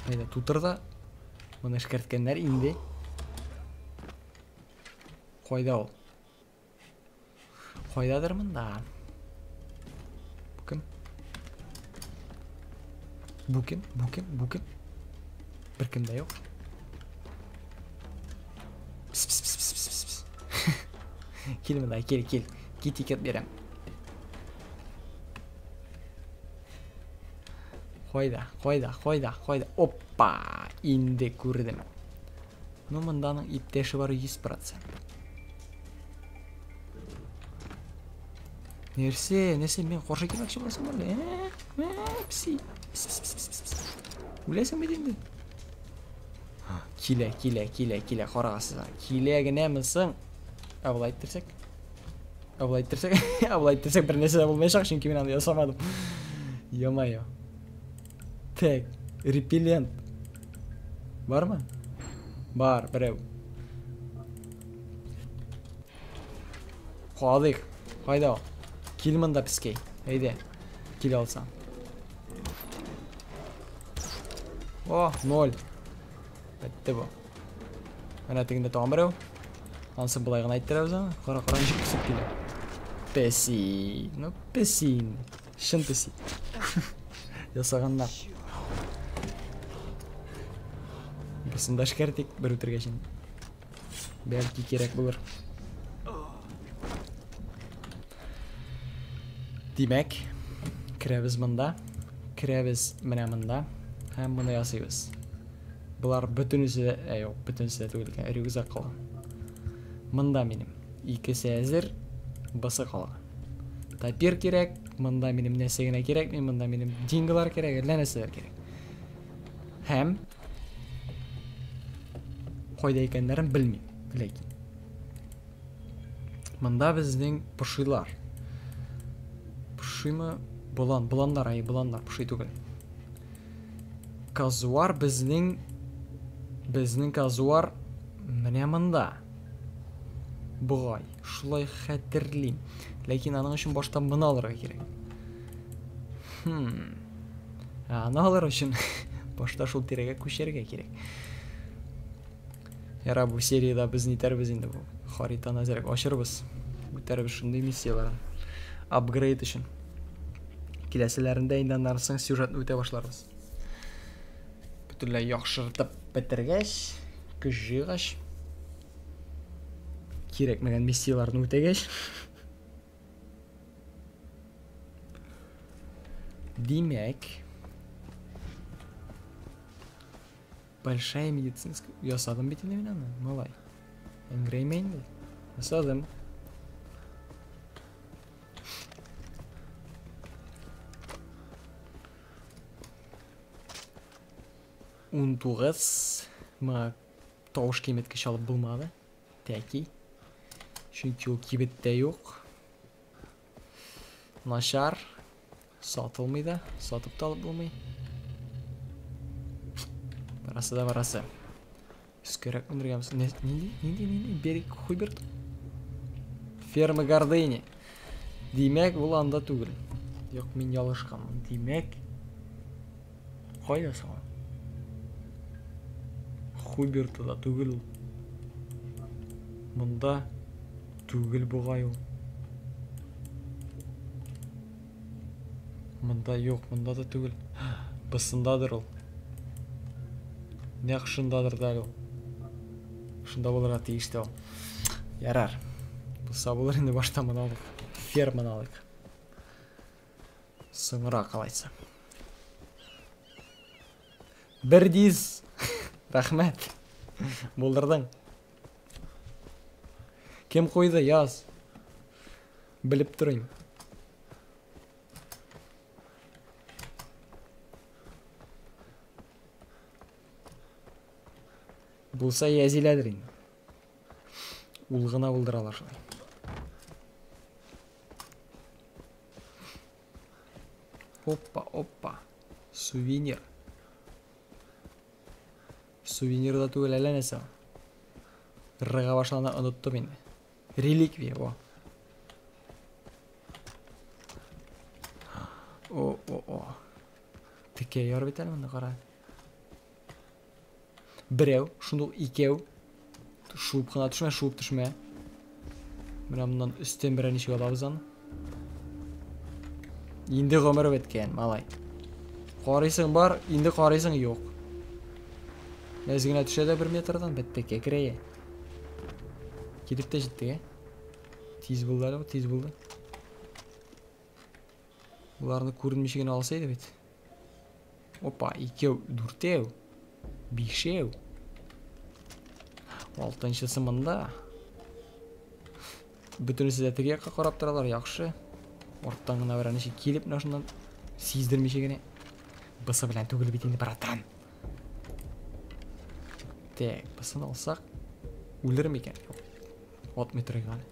Әйдә, тутыр да. Моны эшкәрткәннәр инде. Кайда ул? Кайдадыр монда? Бу кем? Бу кем? Бу кем? Бу кем? Бер кем дә юк. Пс, пс, пс, пс, пс, пс. Кил монда, кил, кил. Китикет бирәм. Кайда, кайда, кайда, кайда? Опа! Инде күрдем. Ну, монданың иптәше бар 100%. Нәрсә, нәрсә, мин каршы килмәкче буласың әллә? Пси. Пс, пс, пс, пс, пс. Үләсең бит инде. Килә, килә, килә, килә, карагыз. Килә генәме соң? Ә болай иттерсәк? Ә болай иттерсәк? Ә болай иттерсәк бер нәрсә дә булмаячак, чөнки мин аны ясамадым. Ё-моё. Так, репеллент. Бармы? Бар, берәү. Калыйк. Кайда ул? Кил монда, пескәй. Әйдә. Килә алсаң. О, 0. Бетте бу. Менә тегендә тагын берәү. Анысы болай гына әйттерәбез аны. Кара, кара, ничек песеп килә. Песи. Ну, песи. Чын песи. Ясаганнар. Бусын да эшкәртик бер үтергәч инде. Бәлки кирәк булыр. Димәк, керәбез монда, керәбез менә монда һәм моны ясыйбыз. Болар бөтенесе дә, ә юк, бөтенесе дә түгел икән, рюкзак калган. Монда минем икесе әзер, бысы калган. Тапир кирәк, монда минем нәрсә генә кирәкми, монда минем деньгалар кирәк, әллә нәрсәләр кирәк. Һәм кайда икәннәрен белмим, ләкин. Монда безнең пошилар. Пошимы? Болан, боланнар, ай, боланнар, поши түгел. Казуар безнең казуар менә монда. Бугай, шулай хәтерлим. Ләкин аның өчен башта моны алырга кирәк. Ә аны алыр өчен башта шул тирәгә күчәргә кирәк. Яра, бу сериядә без нитәрбез инде бу хаританы әзерәк ачырбыз. Үтәрбез шундый миссияләрне. Апгрейд өчен. Киләселәрендә инде аннан соң сюжетны үтә башларбыз. Бөтенләй яхшыртып бетергәч, көч җыйгач, кирәкмәгән миссияләрне үтәгәч, димәк, большая медицинская ясадым бит инде мин аны, малай. Әңгерәймә инде. Ясадым. 19. Моңа тавыш киметкеч алып булмады. Тәки. Чөнки ул кибеттә юк. Начар. Сатылмый да, сатып та алып булмый. Барасы да барасы. Өскәрәк менергәмез. Нинди, нинди, нинди? Берик Хуберт. Ферма Гордыни. Димәк, ул анда түгел. Юк, мин ялгышканмын. Димәк, кайда соң ул? Хуберта да түгел ул. Монда түгел бугай ул. Монда юк, монда да түгел. Бысындадыр ул. Нәкъ шундадыр да әле ул. Шунда булырга тиеш тә ул. Ярар. Булса булыр инде, башта моны алыйк. Ферманы алыйк. Соңрак алайса. Бер диз. Рәхмәт. Булдырдың. Кем куйды, яз. Белеп торыйм. Булса язиләдер инде. Ул гына булдыра ала шулай. Опа, опа. Сувенир. Сувенир да түгел, әллә нәрсә. Рыга башлана оныттым инде. Реликвия, о. О, о, о. Текә яр бит әле монда, кара. Берәү, шундук икәү. Шуып кына төшмә, шуып төшмә. Менә моннан өстен берәр ничек алабыз аны. Инде гомер беткән, малай. Карыйсың бар, инде карыйсың юк. Әз генә төшә дә бер метрдан, бетте, кәкрәя. Килеп тә җиттек, ә? Тиз булды әле бу, тиз булды. Буларны күренмичә генә алса иде бит. Опа, икәү, дүртәү, бишәү. Алтынчысы монда. Бөтенесе дә теге якка карап торалар, яхшы. Арттан гына берәр ничек килеп, менә шуннан сиздермичә генә. Бысы белән түгел бит инде, братан. Так, бысын алсак, үлер микән? Юк. Атмый торыйк әле.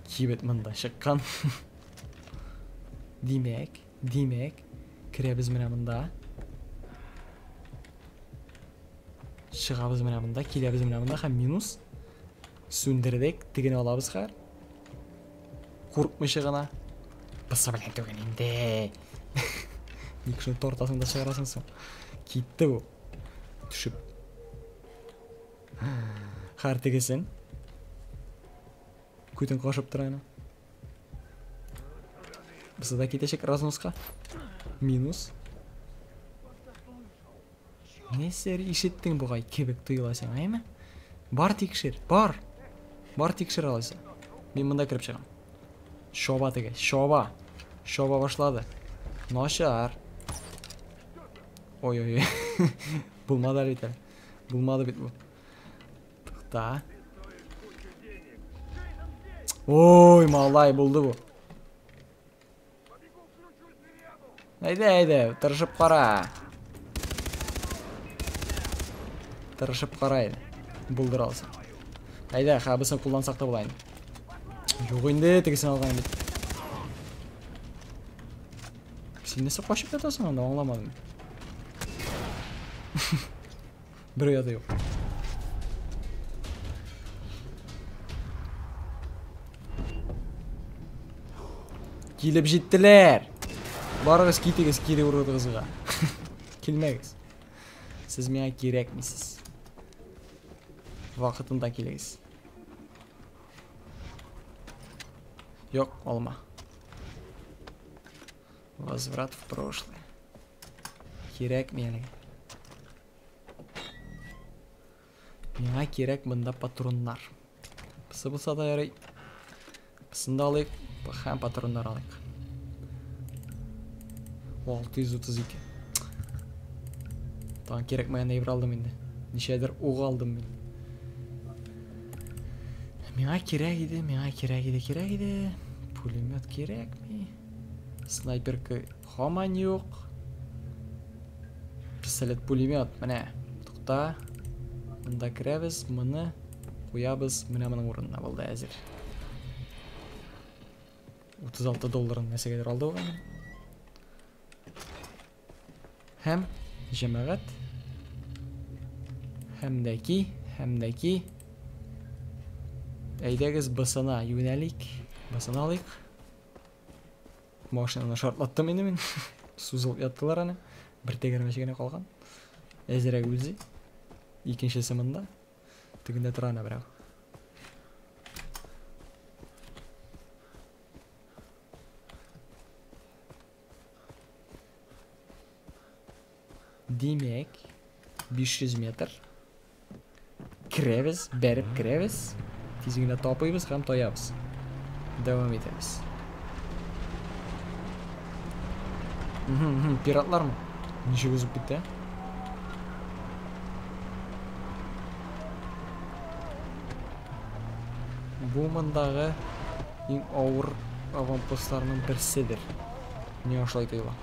Кибет монда чыккан. Димәк, димәк, керәбез менә монда. Чыгабыз менә монда, киләбез менә монда һәм минус. Сүндердек, тегене алабыз хәзер. Куркмыйча гына. Бысы белән түгел инде. Ник шуны тартасың да чыгарасың соң? Китте бу. Төшеп. Хәр тегесен. Күтен кашып тора әнә. Бысы да китәчәк разноска. Минус. Нәрсә ишеттең бугай кебек тоела сиңа, әйме? Бар тикшер, бар. Бар тикшер алайса. Мин монда кереп чыгам. Шоба теге, шоба. Шоба башлады. Начар. Ой-ой-ой. Булмады әле бит әле. Булмады бит бу. Тукта. Ой, малай, булды бу. Әйдә, әйдә, тырышып кара. Тырышып кара инде. Булдыра алсаң. Әйдә, хәбесен куллансак та була инде. Юк инде, тегесен алган бит. Син нәрсә качып ятасың анда, аңламадым. Бер ояда юк. Килеп җиттеләр. Барыгыз китегез кире урыныгызга. Килмәгез. Сез миңа кирәкмисез. Вакытында килегез. Юк, алма. Возврат в прошлое. Кирәкми әлегә. Миңа кирәк монда патроннар. Пысы булса да ярый. Пысын да алыйк, һәм патроннар алыйк. 632. Тагын кирәкмәгән әйбер алдым инде. Ничәдер ук алдым мин. Миңа кирәк иде, миңа кирәк иде, кирәк иде. Пулемет кирәкми. Снайперка һаман юк. Пистолет пулемет, менә. Тукта. Монда керәбез, моны куябыз менә моның урынына булды әзер. 36 долларын нәрсәгәдер алды ул. Һәм җәмәгать һәм дә ки, һәм дә ки. Әйдәгез бысына юнәлик, бысына алыйк. Машинаны шартлаттым инде мин. Сузылып яттылар аны. Бер тәгәрмәче генә калган. Әзерәк үзе. Икенчесе монда. Тегендә тора әнә берәү. Димәк, 500 метр. Керәбез, бәреп керәбез. Тиз генә тапыйбыз һәм таябыз. Дәвам итәбез. Пиратлармы? Ничек узып китте? Бу мондагы иң авыр аванпостларның берседер. Миңа шулай тоела.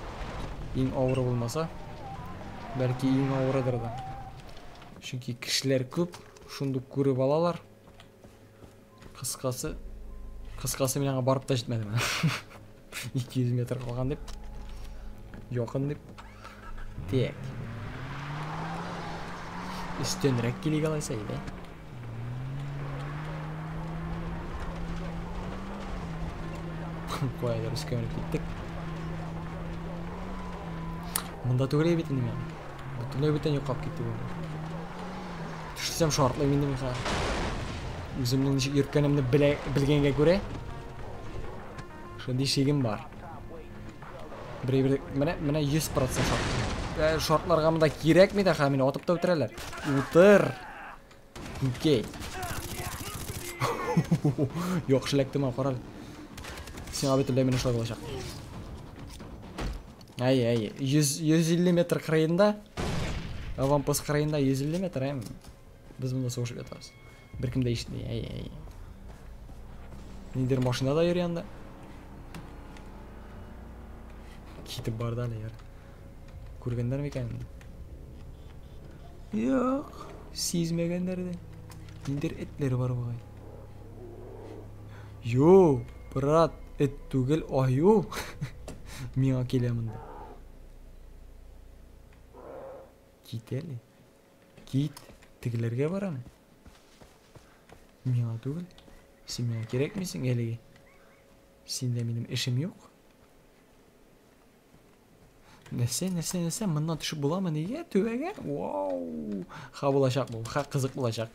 Иң авыры булмаса, бәлки иң авырыдыр да. Чөнки кешеләр күп, шундук күреп алалар. Кыскасы, кыскасы мин аңа барып та җитмәдем. 200 метр калган дип. Якын дип. Так. Өстәнрәк килик алайса, әйдә. Каядыр өскә менеп киттек. Монда түгел бит инде мин. Бөтенләй бүтән йоклап китте бу. Төшсәм шартлыйм инде мин хәзер. Үземнең ничек йөрткәнемне белгәнгә күрә, шундый шигем бар. Бер менә менә 100% шарт. Шартларга монда кирәкми дә, хәзер мине атып та үтерәләр. Утыр. Окей. Яхшы эләктем, кара. Сиңа бөтенләй менә шулай булачак. Әй, әй, 150 метр кырыенда, аванпост кырыенда 150 метр, әй. Без монда сугышып ятабыз. Беркем дә ишетми. Әй, әй. Ниндидер машина да йөри анда. Китеп барды әле яр. Күргәннәр микән? Юк, сизмәгәннәр дә. Ниндидер этләр бар бугай. Йо, брат, эт түгел, аю. Миңа килә монда. Кит әле. Кит, тегеләргә бар аны. Миңа түгел. Син миңа кирәкмисең әлегә. Синдә минем эшем юк. Нәрсә, нәрсә, нәрсә, моннан төшеп буламы нигә? Түбәгә? Вау! Ха булачак бу, ха кызык булачак.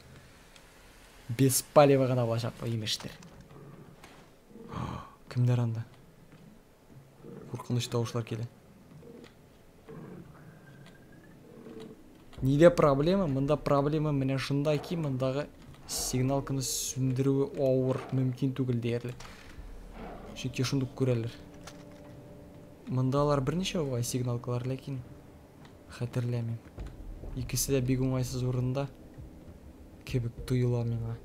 Без палева гына булачак бу, имештер. Кемнәр анда? Куркыныч тавышлар килә. Нидә проблема? Монда проблема менә шунда ки, мондагы сигналканы сүндерүе авыр, мөмкин түгел диярлек. Чөнки шундук күрәләр. Монда алар берничә бугай сигналкалар, ләкин хәтерләмим. Икесе дә бик уңайсыз урында кебек тоела миңа.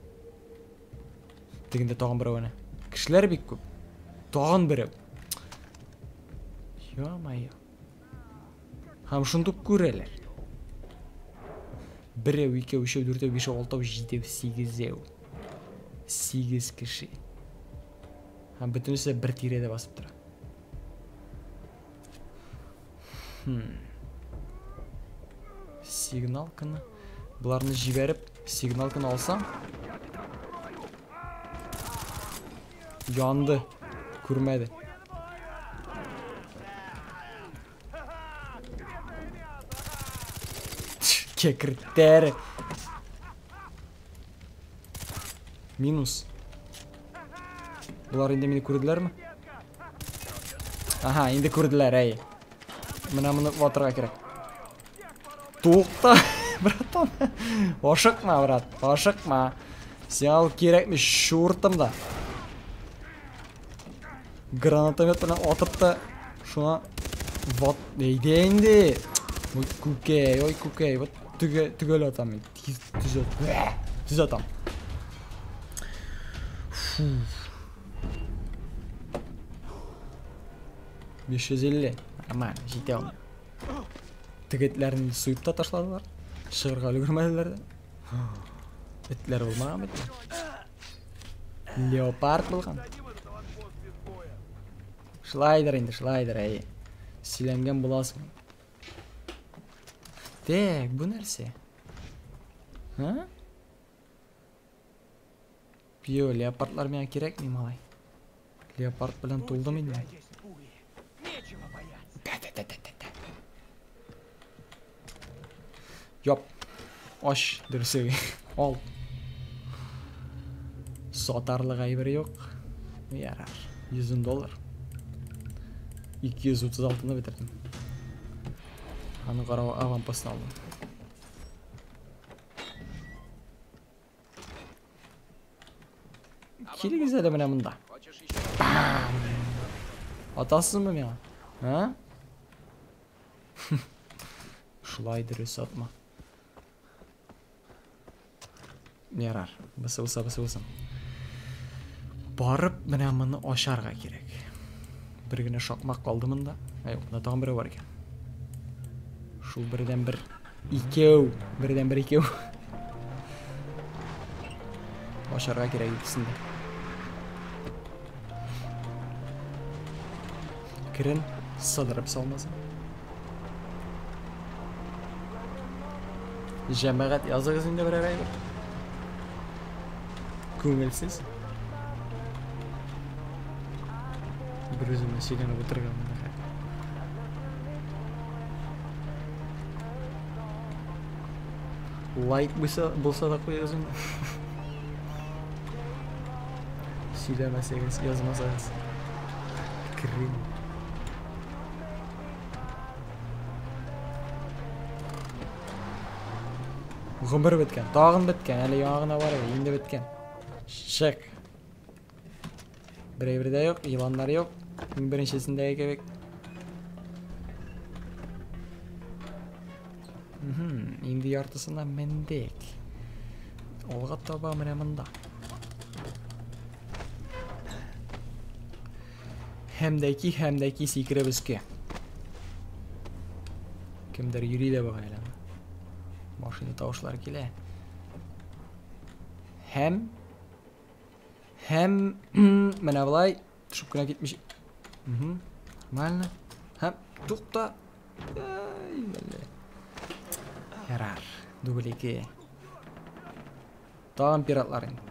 Тегендә тагын берәү әнә. Кешеләр бик күп. Тагын берәү. Ё-моё. Һәм шундук күрәләр. Берәү, икәү, өчәү, дүртәү, бишәү, алтау, җидәү, сигезәү. 8 кеше. Һәм бөтенесе бер тирәдә басып тора. Сигналканы. Буларны җибәреп, сигналканы алсам. Янды. Күрмәде. Кекрттәре. Минус. Булар инде мине күрделәрме? Аһа, инде күрделәр, әй. Менә моны ватырга кирәк. Тукта, братан. Ашыкма, брат, ашыкма. Сиңа ул кирәкми, чуртым да. Гранатомет белән атып та шуңа ват, әйдә инде. Ой, күкәй, ой, күкәй. Вот төгәл атам мин. Тиз, төз атам. Төз атам. Фу. 550. Нормально, җитә ул. Тегетләрне суеп та ташладылар. Чыгарга өлгермәделәр дә. Этләр булмаган бит. Леопард булган. Шулайдыр инде, шулайдыр, әй. Сөйләнгән буласың. Так, бу нәрсә? Ха? Йо, леопардлар миңа кирәкми, малай. Леопард белән тулдым инде. Тә-тә-тә-тә-тә. Яп. Ач, дөресе. Ал. Сатарлык әйбер юк. Ярар. 110 доллар. 236-ны бетердем. Аны карау аванпостны алдым. Килегез әле менә монда. Атасызмы миңа? А? Шулай дөрес атма. Ярар, бысы булса, бысы булсын. Барып менә моны ачарга кирәк. Бер генә шакмак калды монда. Ә юк, монда тагын берәү бар икән. Шул бердән бер икәү, бердән бер икәү. Ачарга кирәк икесен дә. Керен сыдырып салмасын. Җәмәгать языгыз инде берәр әйбер. Күңелсез. Бер үземне сөйләнеп утырган монда. Лайк булса да куегыз инде. Сөйләмәсәгез, язмасагыз. Крым. Гомер беткән, тагын беткән, әле яңа гына бар иде, инде беткән. Чык. Бер әйбер дә юк, еланнар юк. Иң беренчесендәге кебек. Инде яртысына мендек. Алга таба менә монда. Һәм дә ки, һәм дә ки сикереп өскә. Кемдер йөри дә бугай әле. Машина тавышлары килә. Һәм менә болай төшеп кенә китмеш. Нормально. Һәм тукта. Ай, бәллә. Ярар, дубль 2. Тагын пиратлар инде.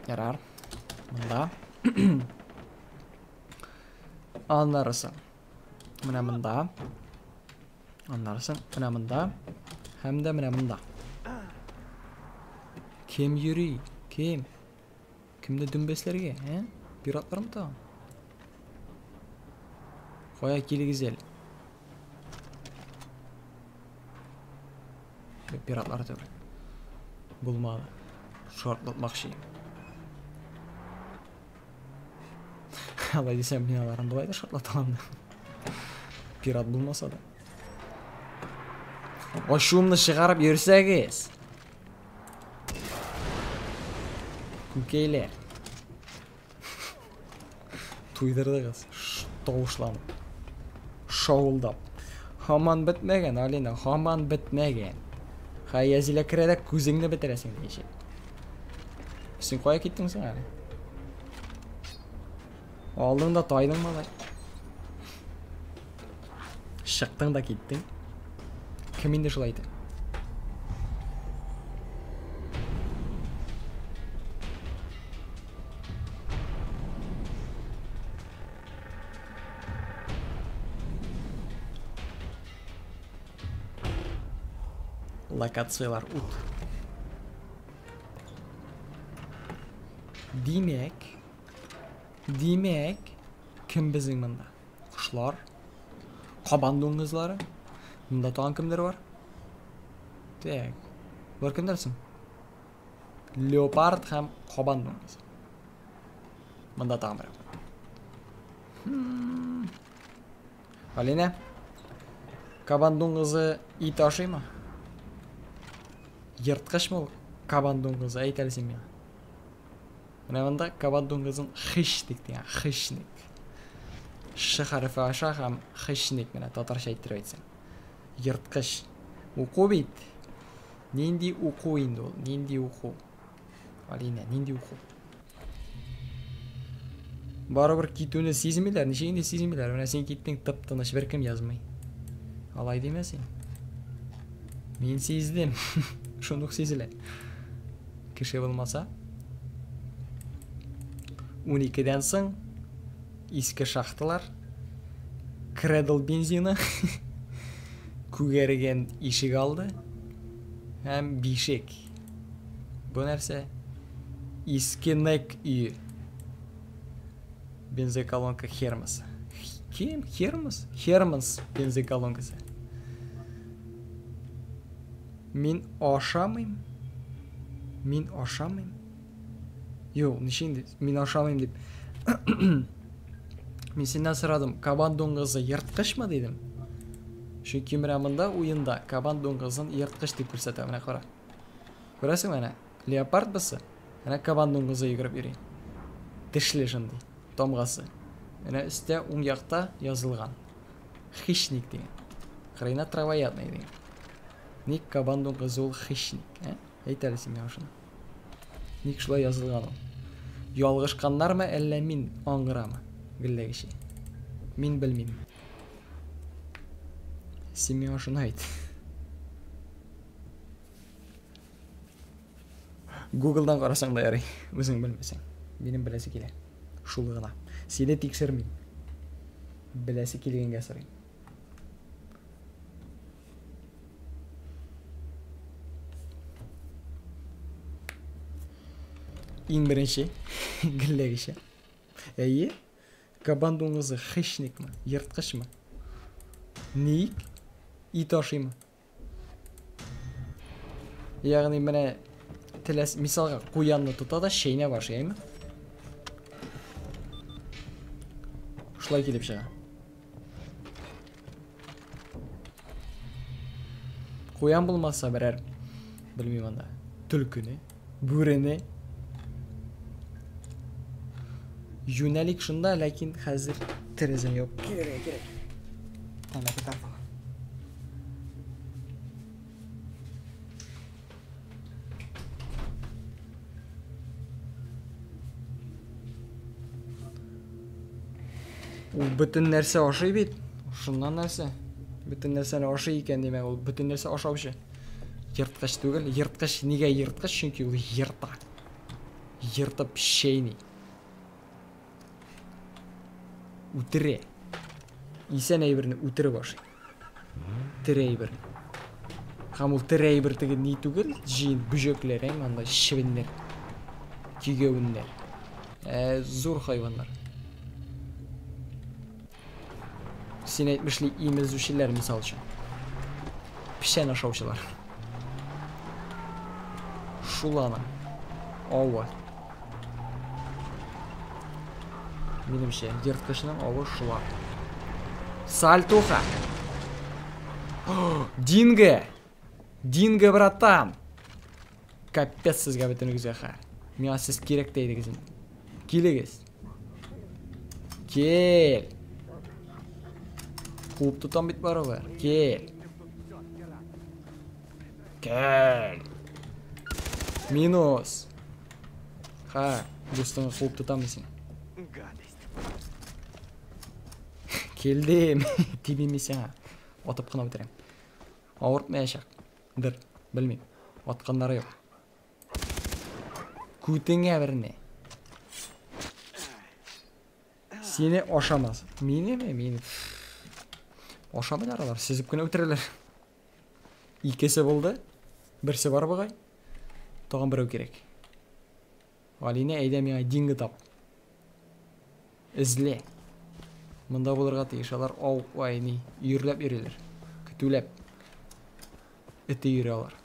Ярар. Монда. Аннарысы. Менә монда. Аннарысы менә монда. Һәм дә менә монда. Кем йөри? Кем? Кемне дөмбәсләргә, ә? Пиратлармы тагын? Кая килегез әле? Пиратлар түгел. Булмады. Шартлатмакчы. Алай дисәм, мин аларын болай да шартлата алам. Пират булмаса да. Ачуымны чыгарып йөрсәгез. Күкәйләр. Туйдырдыгыз. Тавышланып. Шауылдап. Һаман бетмәгән, Алина, һаман бетмәгән. Хәй, Язилә керә дә күзеңне бетерәсең дигәнче. Син кая киттең соң әле? Алдың да тайдың малай. Чыктың да киттең. Кем инде шулай итә? Локациялар ут. Димәк, димәк, кем безнең монда? Кошлар, кабан дуңгызлары. Монда тагын кемдер бар? Так, болар кемдер соң? Леопард һәм кабан дуңгызы. Монда тагын берәү. Алина, кабан дуңгызы ит ашыймы? Ерткычмы ул кабан дуңгызы? Әйт әле син миңа. Менә монда кабан дуңгызын хищник дигән, хищник. Ш хәрефе аша һәм хищник менә татарча әйттереп әйтсәң. Ерткыч. Уку бит. Нинди уку инде ул? Нинди уку? Алинә, нинди уку? Барыбер китүне сизмиләр, ничек инде сизмиләр? Менә син киттең, тып-тыныч, беркем язмый. Алай димә син. Мин сиздем. Шундук сизелә. Кеше булмаса. 12-дән соң иске шахталар, кредл бензины, күгәргән ишек алды һәм бишек. Бу нәрсә? Иске Нек өе. Бензоколонка Хермоса. Кем? Хермос? Хермос бензоколонкасы. Мин ашамыйм. Мин ашамыйм. Юк, ничек инде? Мин ашамыйм дип. Мин синнән сорадым, кабан дуңгызы ерткычмы дидем. Чөнки менә монда уенда кабан дуңгызын ерткыч дип күрсәтә, менә кара. Күрәсеңме әнә? Леопард бусы. Әнә кабан дуңгызы йөгереп йөри. Тешле шундый, тамгасы. Әнә өстә уң якта язылган. Хищник дигән. Кырыена травоядный дигән. Ник кабан дуңгызы ул хищник, ә? Әйт әле син миңа шуны. Ник шулай язылган ул? Ялгышканнармы, әллә мин аңгырамы? Гелләгече. Мин белмим. Син миңа шуны әйт. Гуглдан карасаң да ярый, үзең белмәсәң. Минем беләсе килә. Шул гына. Сине тикшермим. Беләсе килгәнгә сорыйм. Иң беренче, гелләгечә. Әйе, кабан дуңгызы хищникмы, ерткычмы? Ник? Ит ашыймы? Ягъни менә теләс, мисалга куянны тота да чәйнәп ашый, әйме? Шулай килеп чыга. Куян булмаса берәр, белмим анда, төлкене, бүрене. Юнәлик шунда, ләкин хәзер тәрәзәне ябып килергә кирәк. Тәмәке тартыла. Ул бөтен нәрсә ашый бит. Шуннан нәрсә? Бөтен нәрсәне ашый икән, димәк, ул бөтен нәрсә ашаучы. Ерткыч түгел. Ерткыч нигә ерткыч? Чөнки ул ерта. Ертып чәйни. Үтерә. Исән әйберне үтереп ашый. Тере әйбер. Һәм ул тере әйбер теге ни түгел, җыен бөҗәкләр, әйме, анда чебеннәр, кигәвеннәр. Ә зур хайваннар. Син әйтмешли имезүчеләр, мисал өчен. Печән ашаучылар. Шул аның авы. Минемчә, ерткычның авы шулар. Сальтуха! Динго! Динго, братан! Капец сезгә бөтенегезгә хәр. Миңа сез кирәк тә идегез инде. Килегез. Кел. Куып тотам бит барыбер. Кел. Кел. Минус. Ха, дустыңны куып тотам мин сине. Гадость. Килдем. Тибим мин сиңа. Атып кына үтерәм. Авыртмаячак. Дыр, белмим. Атканнары юк. Күтеңә берне. Сине ашамас. Минеме? Мине. Ашамыйлар алар, сизеп кенә үтерәләр. Икесе булды. Берсе бар бугай. Тагын берәү кирәк. Алинә, әйдә миңа динго тап. Эзле. Монда булырга тиеш. Алар ау, ай, ни, өерләп йөриләр. Көтүләп. Эте йөри алар.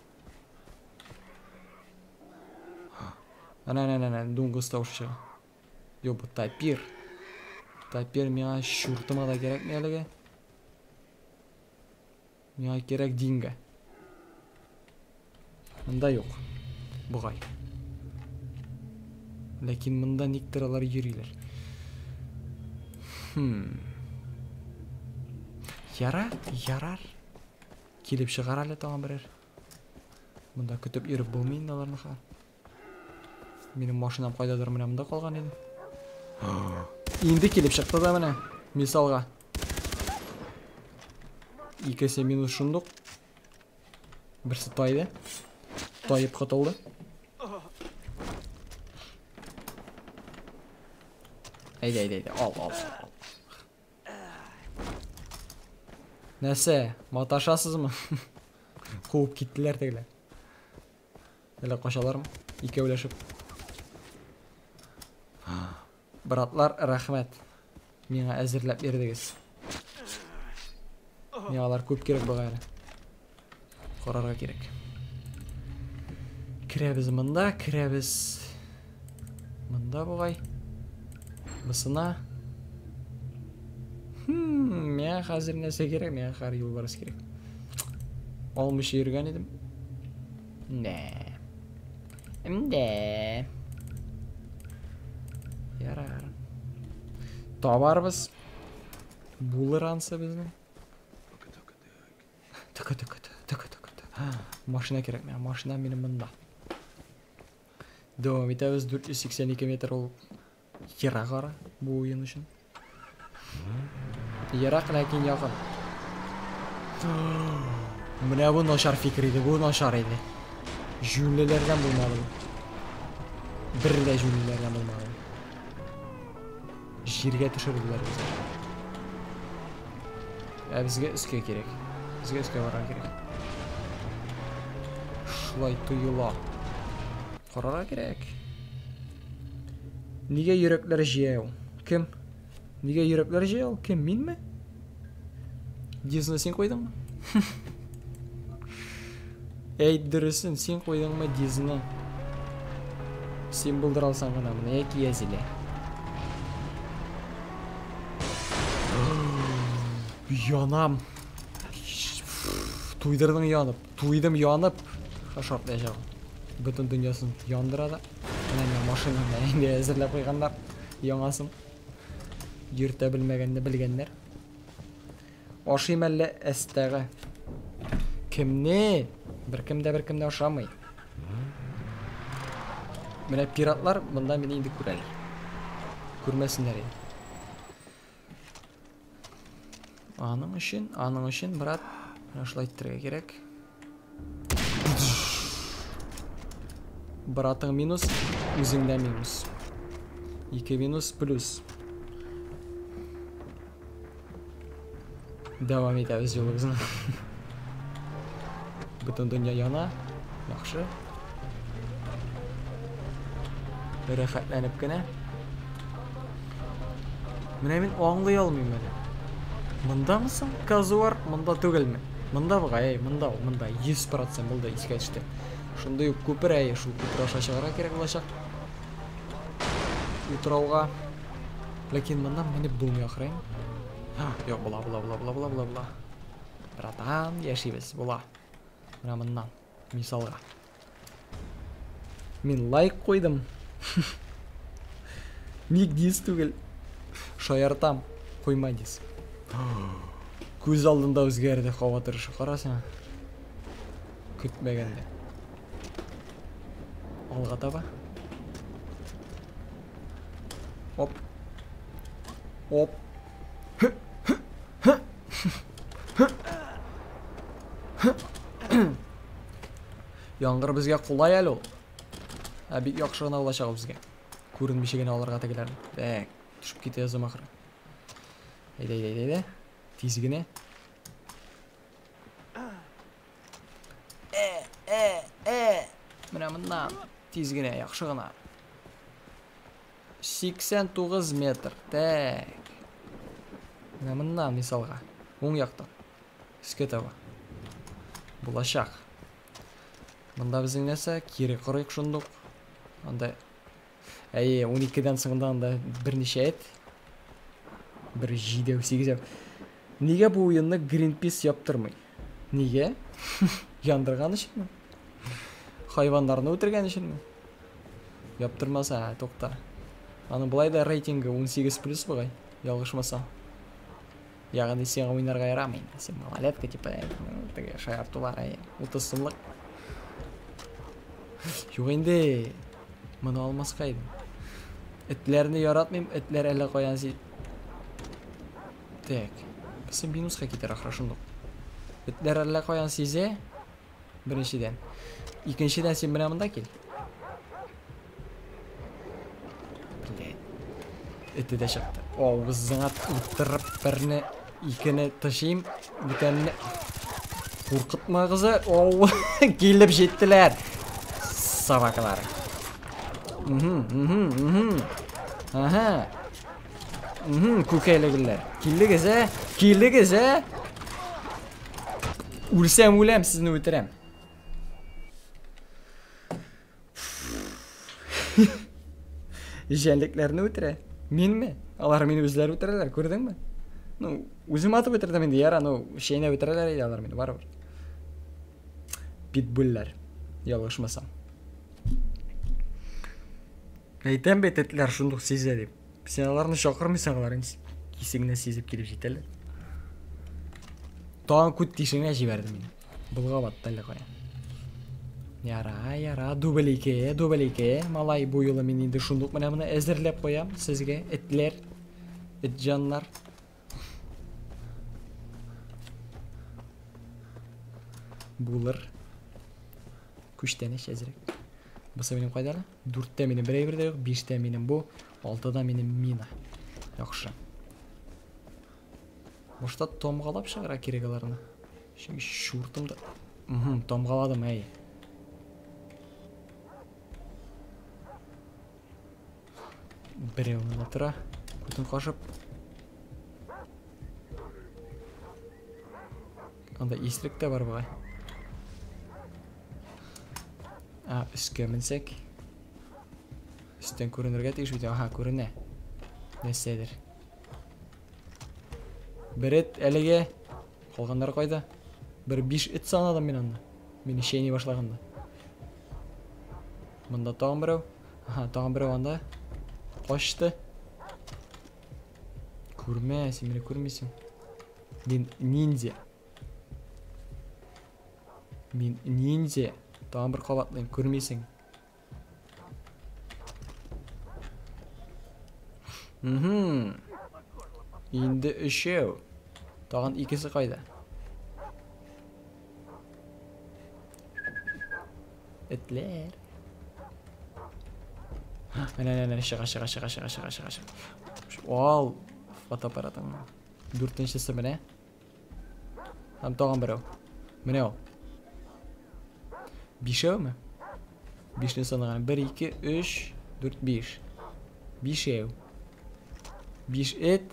Әнә, әнә, әнә, дуңгыз тавышы чыга. Юк, бу тапир. Тапир миңа чуртыма да кирәкми әлегә. Миңа кирәк динго. Монда юк. Бугай. Ләкин монда никтер алар йөриләр. Хм. Ярар, ярар. Килеп чыгар әле тагын берәр. Монда көтеп йөреп булмый инде аларны хәзер. Минем машинам кайдадыр менә монда калган иде. Инде килеп чыкты да менә, мисалга. Икесе минус шундук. Берсе тайды. Таеп котылды. Әйдә, әйдә, әйдә. Ал, ал, ал. Нәрсә, маташасызмы? Куып киттеләр тегеләр. Әллә качалармы? Икәүләшеп. Братлар, рәхмәт. Миңа әзерләп бирдегез. Миңа алар күп кирәк бугай әле. Карарга кирәк. Керәбез монда, керәбез монда бугай. Бысына. Хм, миңа хәзер нәрсә кирәк? Миңа хәзер юлбарыс кирәк. Алмыйча йөргән идем. Нә. Мдә. Ярар. Табарбыз. Булыр ансы безнең. Тыкы тыкы тыкы тыкы. Машина кирәк миңа. Машина минем монда. Дәвам итәбез. 482 метр ул ерак ара бу уен өчен. Ерак, ләкин якын. Менә бу начар фикер иде, бу начар иде. Җүнлеләрдән булмады бу. Бер дә җүнлеләрдән булмады. Җиргә төшерделәр безне. Ә безгә өскә кирәк. Безгә өскә барырга кирәк. Шулай тоела. Карарга кирәк. Нигә йөрәкләр җәяү? Кем? Нигә йөрәкләр җәяү? Кем, минме? Дизны син куйдыңмы? Әйт дөресен, син куйдыңмы дизны? Син булдыра алсаң гына моны, яки Язилә. Янам. Туйдырдың янып. Туйдым янып. Шартлаячак. Бөтен дөньясын яндыра да. Менә миңа машинаны инде әзерләп куйганнар. Яңасын. Йөртә белмәгәнне белгәннәр. Ашыйм әллә әстәгә. Кемне? Беркем дә беркем дә ашамый. Менә пиратлар монда мине инде күрәләр. Күрмәсеннәр инде. Аның өчен, аның өчен, брат, менә шулай иттерергә кирәк. Братың минус, үзең дә минус. Ике минус плюс. Дәвам итәбез юлыбызны. Бөтен дөнья яна. Яхшы. Рәхәтләнеп кенә. Менә мин аңлый алмыйм әле. Мондамы соң казуар, монда түгелме? Монда бугай, әй, монда ул, монда 100% булды, искә төште. Шундый ук күпер, әй, шул күпер аша чыгарга кирәк булачак. Утрауга. Ләкин моннан менеп булмый ахры. Юк, була, була, була, була, була, була, була. Братан, яшибез, була. Менә моннан, мисалга. Мин лайк куйдым. Ник дис түгел. Шаяртам, куйма дис. Күз алдында үзгәрде һава торышы, кара син. Көтмәгәндә. Алга таба. Оп. Оп. Яңгыр безгә кулай әле ул. Ә бик яхшы гына булачак ул безгә. Күренмичә генә алырга тегеләрне. Так, төшеп китә язам ахры. Әйдә, әйдә, әйдә, әйдә. Тиз генә. Э, э, э. Менә моннан тиз генә, яхшы гына. 89 метр. Так. Менә моннан мисалга. Уң яктан. Өскә таба. Булачак. Монда безнең нәрсә? Кире корыйк шундук. Анда Әйе, 12-дән соң да анда берничә эт. Бер җидәү, сигезәү. Нигә бу уенны Greenpeace яптырмый? Нигә? Яндырган өченме? Хайваннарны үтергән өченме? Яптырмаса, тукта. Аның болай да рейтингы 18 плюс бугай, ялгышмасам. Ягъни сиңа уйнарга ярамый инде. Син малолетка, типа, теге шаяртулар, әй, 30 сумлык. Юк инде. Моны алмаска идем. Этләрне яратмыйм, этләр әллә каян си. Так. Берсе минуска китәр ахры шундук. Этләр әллә каян сизә. Беренчедән. Икенчедән син менә монда кил. Блядь. Эте дә чыкты. Авызыңа утырып берне, икене тышыйм, бүтәнне. Куркытмагыз, ау, килеп җиттеләр. Собакалар. Угу. Ага. Угу, күкәйлегеләр. Килдегез, ә? Килдегез, ә? Үлсәм үләм, сезне үтерәм. Җәнлекләрне үтерә. Минме? Алар мине үзләре үтерәләр, күрдеңме? Ну, үзем атып үтердем инде, яра, ну, чәйнәп үтерәләр иде алар мине, барыбер. Питбульләр, ялгышмасам. Әйтәм бит, этләр шундук сизә дип. Син аларны чакырмыйсың, алар инде кисеңне сизеп килеп җитәләр. Тагын күт тишегенә җибәрде мине. Болгап атты әллә кая. Яра, яра, дубль ике, дубль ике. Малай, бу юлы мин инде шундук менә моны әзерләп куям сезгә, этләр, этҗаннар. Булыр. Күчтәнәч әзрәк. Бусы минем кайда әле? Дүрттә минем бер әйбер дә юк, биштә минем бу, алтыда минем мина. Яхшы. Башта тамгалап чыгарга кирәк аларны. Чөнки чуртым да. Угу, тамгаладым, әй. Берәү монда тора. Күтен кашып. Анда исрек тә бар бугай. А, өскә менсәк. Өстән күренергә тиеш бит. Аһа, күренә. Нәрсәдер. Бер эт әлегә. Калганнары кайда? Бер 5 эт санадым мин анда. Мине чәйни башлаганда. Монда тагын берәү. Аһа, тагын берәү анда. Качты. Күрмә, син мине күрмисең. Мин ниндзя. Мин ниндзя. Тагын бер кабатлыйм, күрмисең. Угу. Инде өчәү. Тагын икесе кайда? Этләр. Менә, менә, чыга, чыга, чыга, чыга, чыга, чыга, чыга. Ал фотоаппаратыңны. Дүртенчесе менә. Һәм тагын берәү. Менә ул. Бишәүме? Бишне санаган. 1, 2, 3, 4, 5. Бишәү. Биш эт.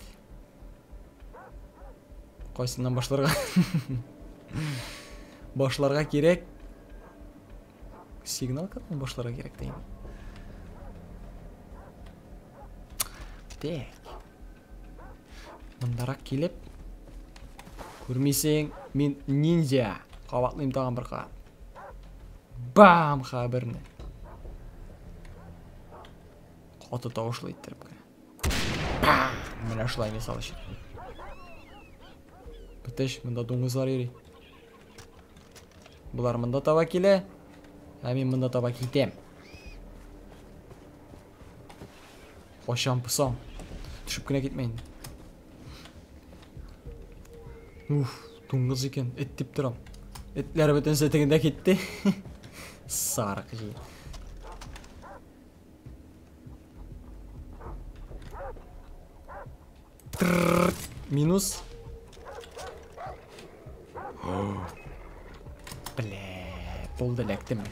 Кайсыннан башларга? Башларга кирәк. Сигналкадан башларга кирәк тә инде. Так. Мондарак килеп. Күрмисең, мин ниндзя. Кабатлыйм тагын бер кат. Бам! Хәбәрне. Каты тавышлы иттереп кенә. Бам! Менә шулай мисал өчен. Бетеш, монда дуңгызлар йөри. Болар монда таба килә. Ә мин монда таба китәм. Качам, пысам. Төшеп кенә китмә инде. Уф, дуңгыз икән. Эт дип торам. Этләр бөтенесе тегендә китте. Сарык җыен. Минус. Бля, булды, эләктем.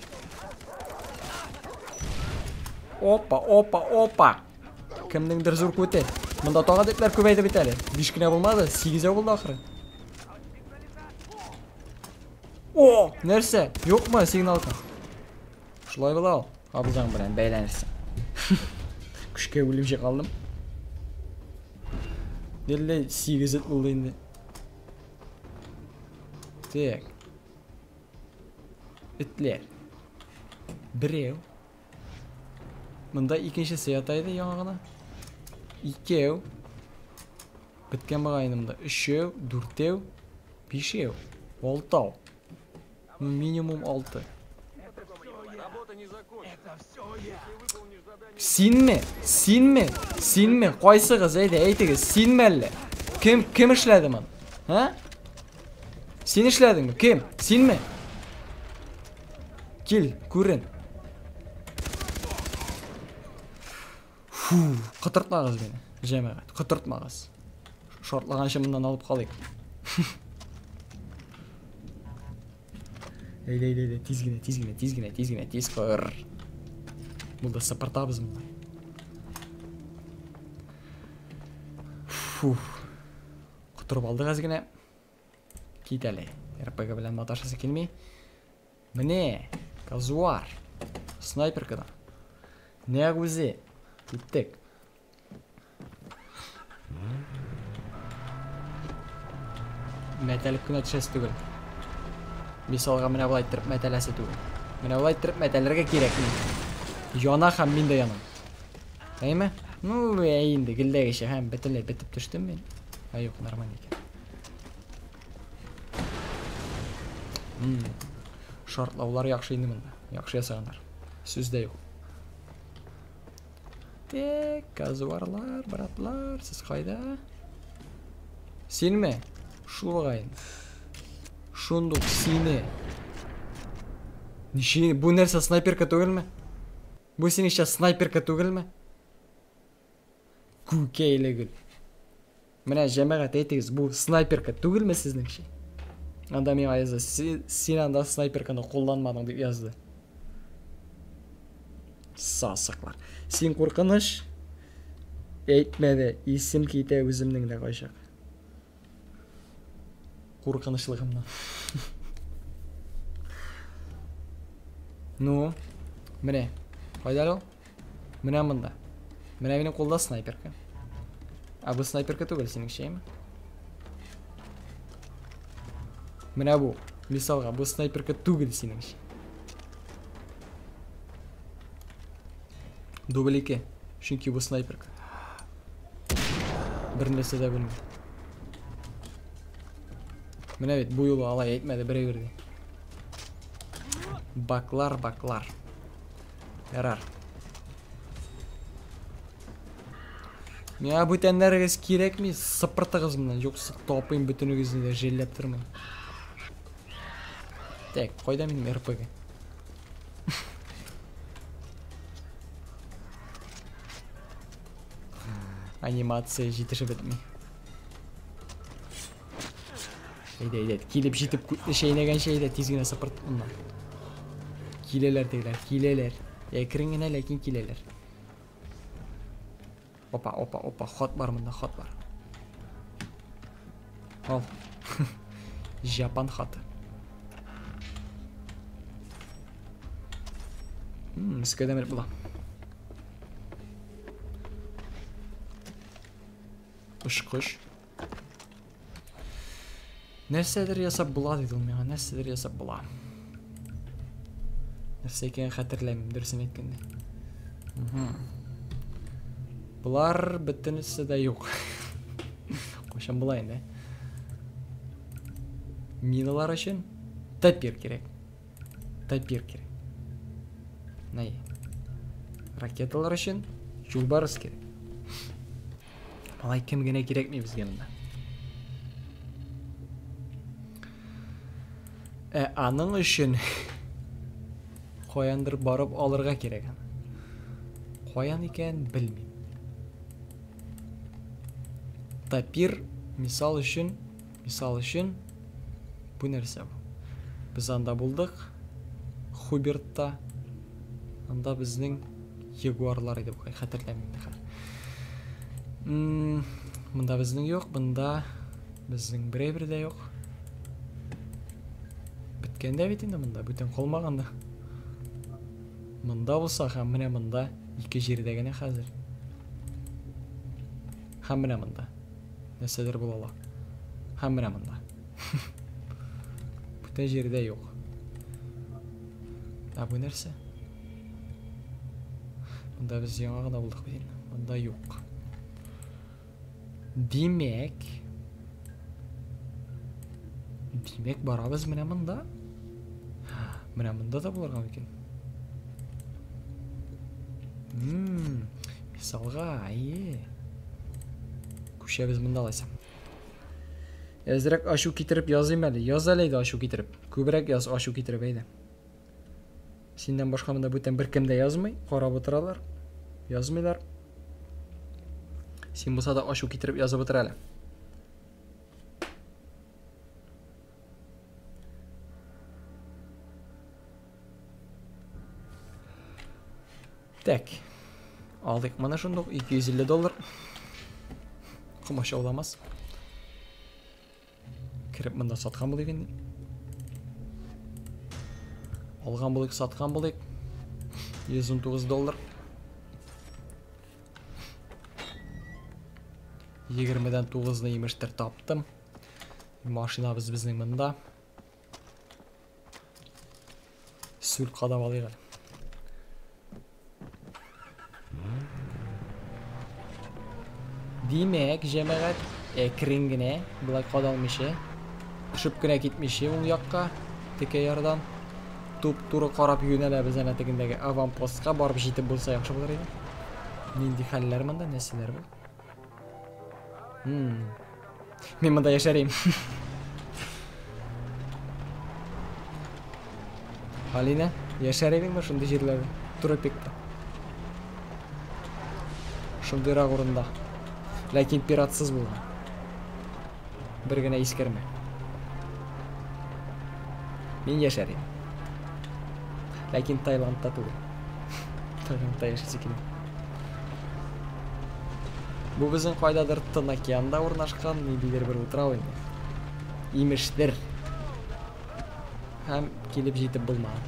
Опа, опа, опа. Кемнеңдер зур күте. Монда тагын этләр күбәйде бит әле. 5 кенә булмады, 8 булды ахры. О, нәрсә? Юкмы сигналка? Шулай була ул. Абзаң белән бәйләнерсең. Көчкә үлеп калдым. Әллә 8 эт булды инде. Так. Этләр. Берәү. Монда икенчесе ята иде яңа гына. Икәү. Беткән бугай инде монда. Өчәү, дүртәү, бишәү, алтау. Ну, минимум алты. Синме? Синме? Синме? Кайсыгыз, әйдә, әйтегез, синме әллә? Кем, кем эшләде моны? Һа? Син эшләдеңме? Кем? Синме? Кил, күрен. Фу, котыртмагыз мине, җәмәгать, котыртмагыз. Шартлаганчы моннан алып калыйк. Әйдә, әйдә, әйдә, тиз генә, тиз генә, тиз генә, тиз генә, тиз кыр. Булды, сыпыртабыз монда. Фу. Котырып алдык әз генә. Кит әле. РПГ белән маташасы килми. Менә, казуар. Снайперкадан. Нәкъ үзе. Киттек. Мәтәлеп кенә төшәсе түгел. Мисалга менә болай иттереп мәтәләсе түгел. Менә болай иттереп мәтәлергә кирәкми. Яна һәм мин дә янам. Әйме? Ну, әй инде, гелдәгечә һәм бөтенләй бетеп төштем мин. Ә юк, нормаль икән. Шартлаулар яхшы инде монда. Яхшы ясаганнар. Сүз дә юк. Так, казуарлар, братлар, сез кайда? Синме? Шул бугай инде. Шундук сине. Ничек? Бу нәрсә снайперка түгелме? Бу синеңчә снайперка түгелме? Күкәйле гөл. Менә җәмәгать әйтегез, бу снайперка түгелме сезнеңчә? Анда миңа язды, син анда снайперканы кулланмадың дип язды. Сасыклар. Син куркыныч. Әйтмә дә, исем китә үземнең дә кайчак. Куркынычлыгымнан. Ну, менә. Кайда әле ул? Менә монда. Менә минем кулда снайперка. Ә бу снайперка түгел синеңчә, әйме? Менә бу. Мисалга, бу снайперка түгел синеңчә. Дубль 2. Чөнки бу снайперка. Бер нәрсә дә белмим. Менә бит бу юлы алай әйтмәде берәй бирде. Баклар, баклар. Ярар. Миңа бүтәннәрегез кирәкми, сыпыртыгыз моннан, юкса тапыйм бөтенегезне дә жәлләп тормыйм. Так, кайда минем РПГ? Анимация җитешеп бетми. Әйдә, әйдә, килеп җитеп күтне чәйнәгәнчә әйдә, тиз генә сыпырт моннан. Киләләр тегеләр, киләләр. Әкрен генә, ләкин киләләр. Опа, опа, опа, хат бар монда, хат бар. Ал. Жапан хаты. Өскә дә менеп була. Очкыч. Нәрсәдер ясап була диде ул миңа, нәрсәдер ясап була. Нәрсә икәнен хәтерләмим, дөресен әйткәндә. Болар бөтенесе дә юк. Кайчан була инде? Миналар өчен тапир кирәк. Тапир кирәк. Най. Ракеталар өчен юлбарыс кирәк. Алай кем генә кирәкми безгә монда. Ә аның өчен каяндыр барып алырга кирәк аны. Каян икән, белмим. Тапир, мисал өчен, мисал өчен, бу нәрсә бу? Без анда булдык. Хубертта. Анда безнең ягуарлар иде бугай, хәтерләмим инде хәзер. Монда безнең юк, монда безнең берәй дә юк. Беткән дә бит инде монда, бүтән калмаган да. Монда булса һәм менә монда ике җирдә генә хәзер. Һәм менә монда. Нәрсәдер була ала. Һәм менә монда. Бүтән җирдә юк. Ә бу нәрсә? Монда без яңа гына булдык бит инде. Монда юк. Димәк, димәк барабыз менә монда. Менә монда да булырга мөмкин. Мисалга, әйе. Күчәбез монда алайса. Әзрәк ачу китереп языйм әле. Яз әле әйдә ачу китереп. Күбрәк яз ачу китереп әйдә. Синнән башка монда бүтән беркем дә язмый, карап утыралар. Язмыйлар. Син булса да ачу китереп язып утыр әле. Так. Алдык моны шундук 250 доллар. Комачауламас. Кереп монда саткан булыйк инде. Алган булыйк, саткан булыйк. 119 доллар. 20-дән 9-ны имештер таптым. Машинабыз безнең монда. Сүл кадап алыйк әле. Димәк, җәмәгать, әкрен генә, болай кадалмыйча, төшеп кенә китмичә уң якка, текә ярдан, туп-туры карап юнәләбез әнә тегендәге аванпостка барып җитеп булса яхшы булыр иде. Нинди хәлләр монда, нәрсәләр бу? Мин монда яшәр идем. Алина, яшәр идеңме шундый җирләрдә? Тропикта. Шундыйрак урында. Ләкин пиратсыз булган. Бер генә искәрмә. Мин яшәр идем. Ләкин Таиландта түгел. Таиландта яшисе килә. Бу безнең кайдадыр Тын океанда урнашкан ниндидер бер утрау инде. Имештер. Һәм килеп җитеп булмаган.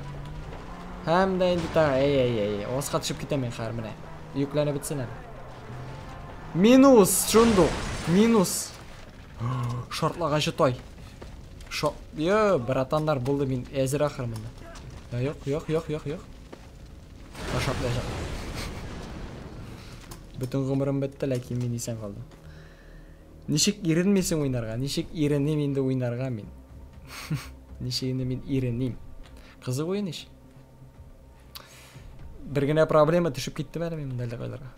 Һәм дә инде тагы, әй, әй, әй, аска төшеп китәм мин хәзер менә. Йөкләнеп бетсен әле. Минус, шундук. Минус. Шартлаганчы тай. Йо, братаннар, булды, мин әзер ахыр монда. Юк, юк, юк, юк, юк. Шартлаячак. Бөтен гомерем бетте, ләкин мин исән калдым. Ничек иренмисең уйнарга? Ничек иреним инде уйнарга мин? Ничек инде мин иреним? Кызык уен ич. Бер генә проблема, төшеп киттем әле мин монда әллә кайларга.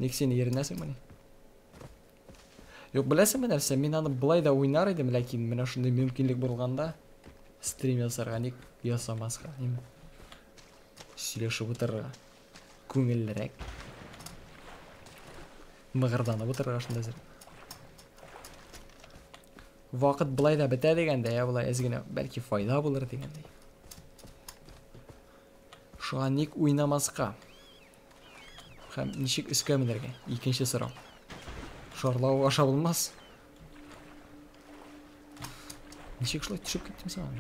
Ник син иренәсеңмени? Юк, беләсеңме нәрсә? Мин аны былай да уйнар идем, ләкин менә шундый мөмкинлек булганда стрим ясарга ник ясамаска? Ниме? Сөйләшеп утырырга күңеллерәк. Мыгырданып утырырга шунда әзер. Вакыт былай да бетә дигәндә, я былай әз генә бәлки файда булыр дигәндәй. Шуңа ник уйнамаска? Һәм ничек өскә менәргә? Икенче сорау. Шарлау аша булмас. Ничек шулай төшеп киттем соң?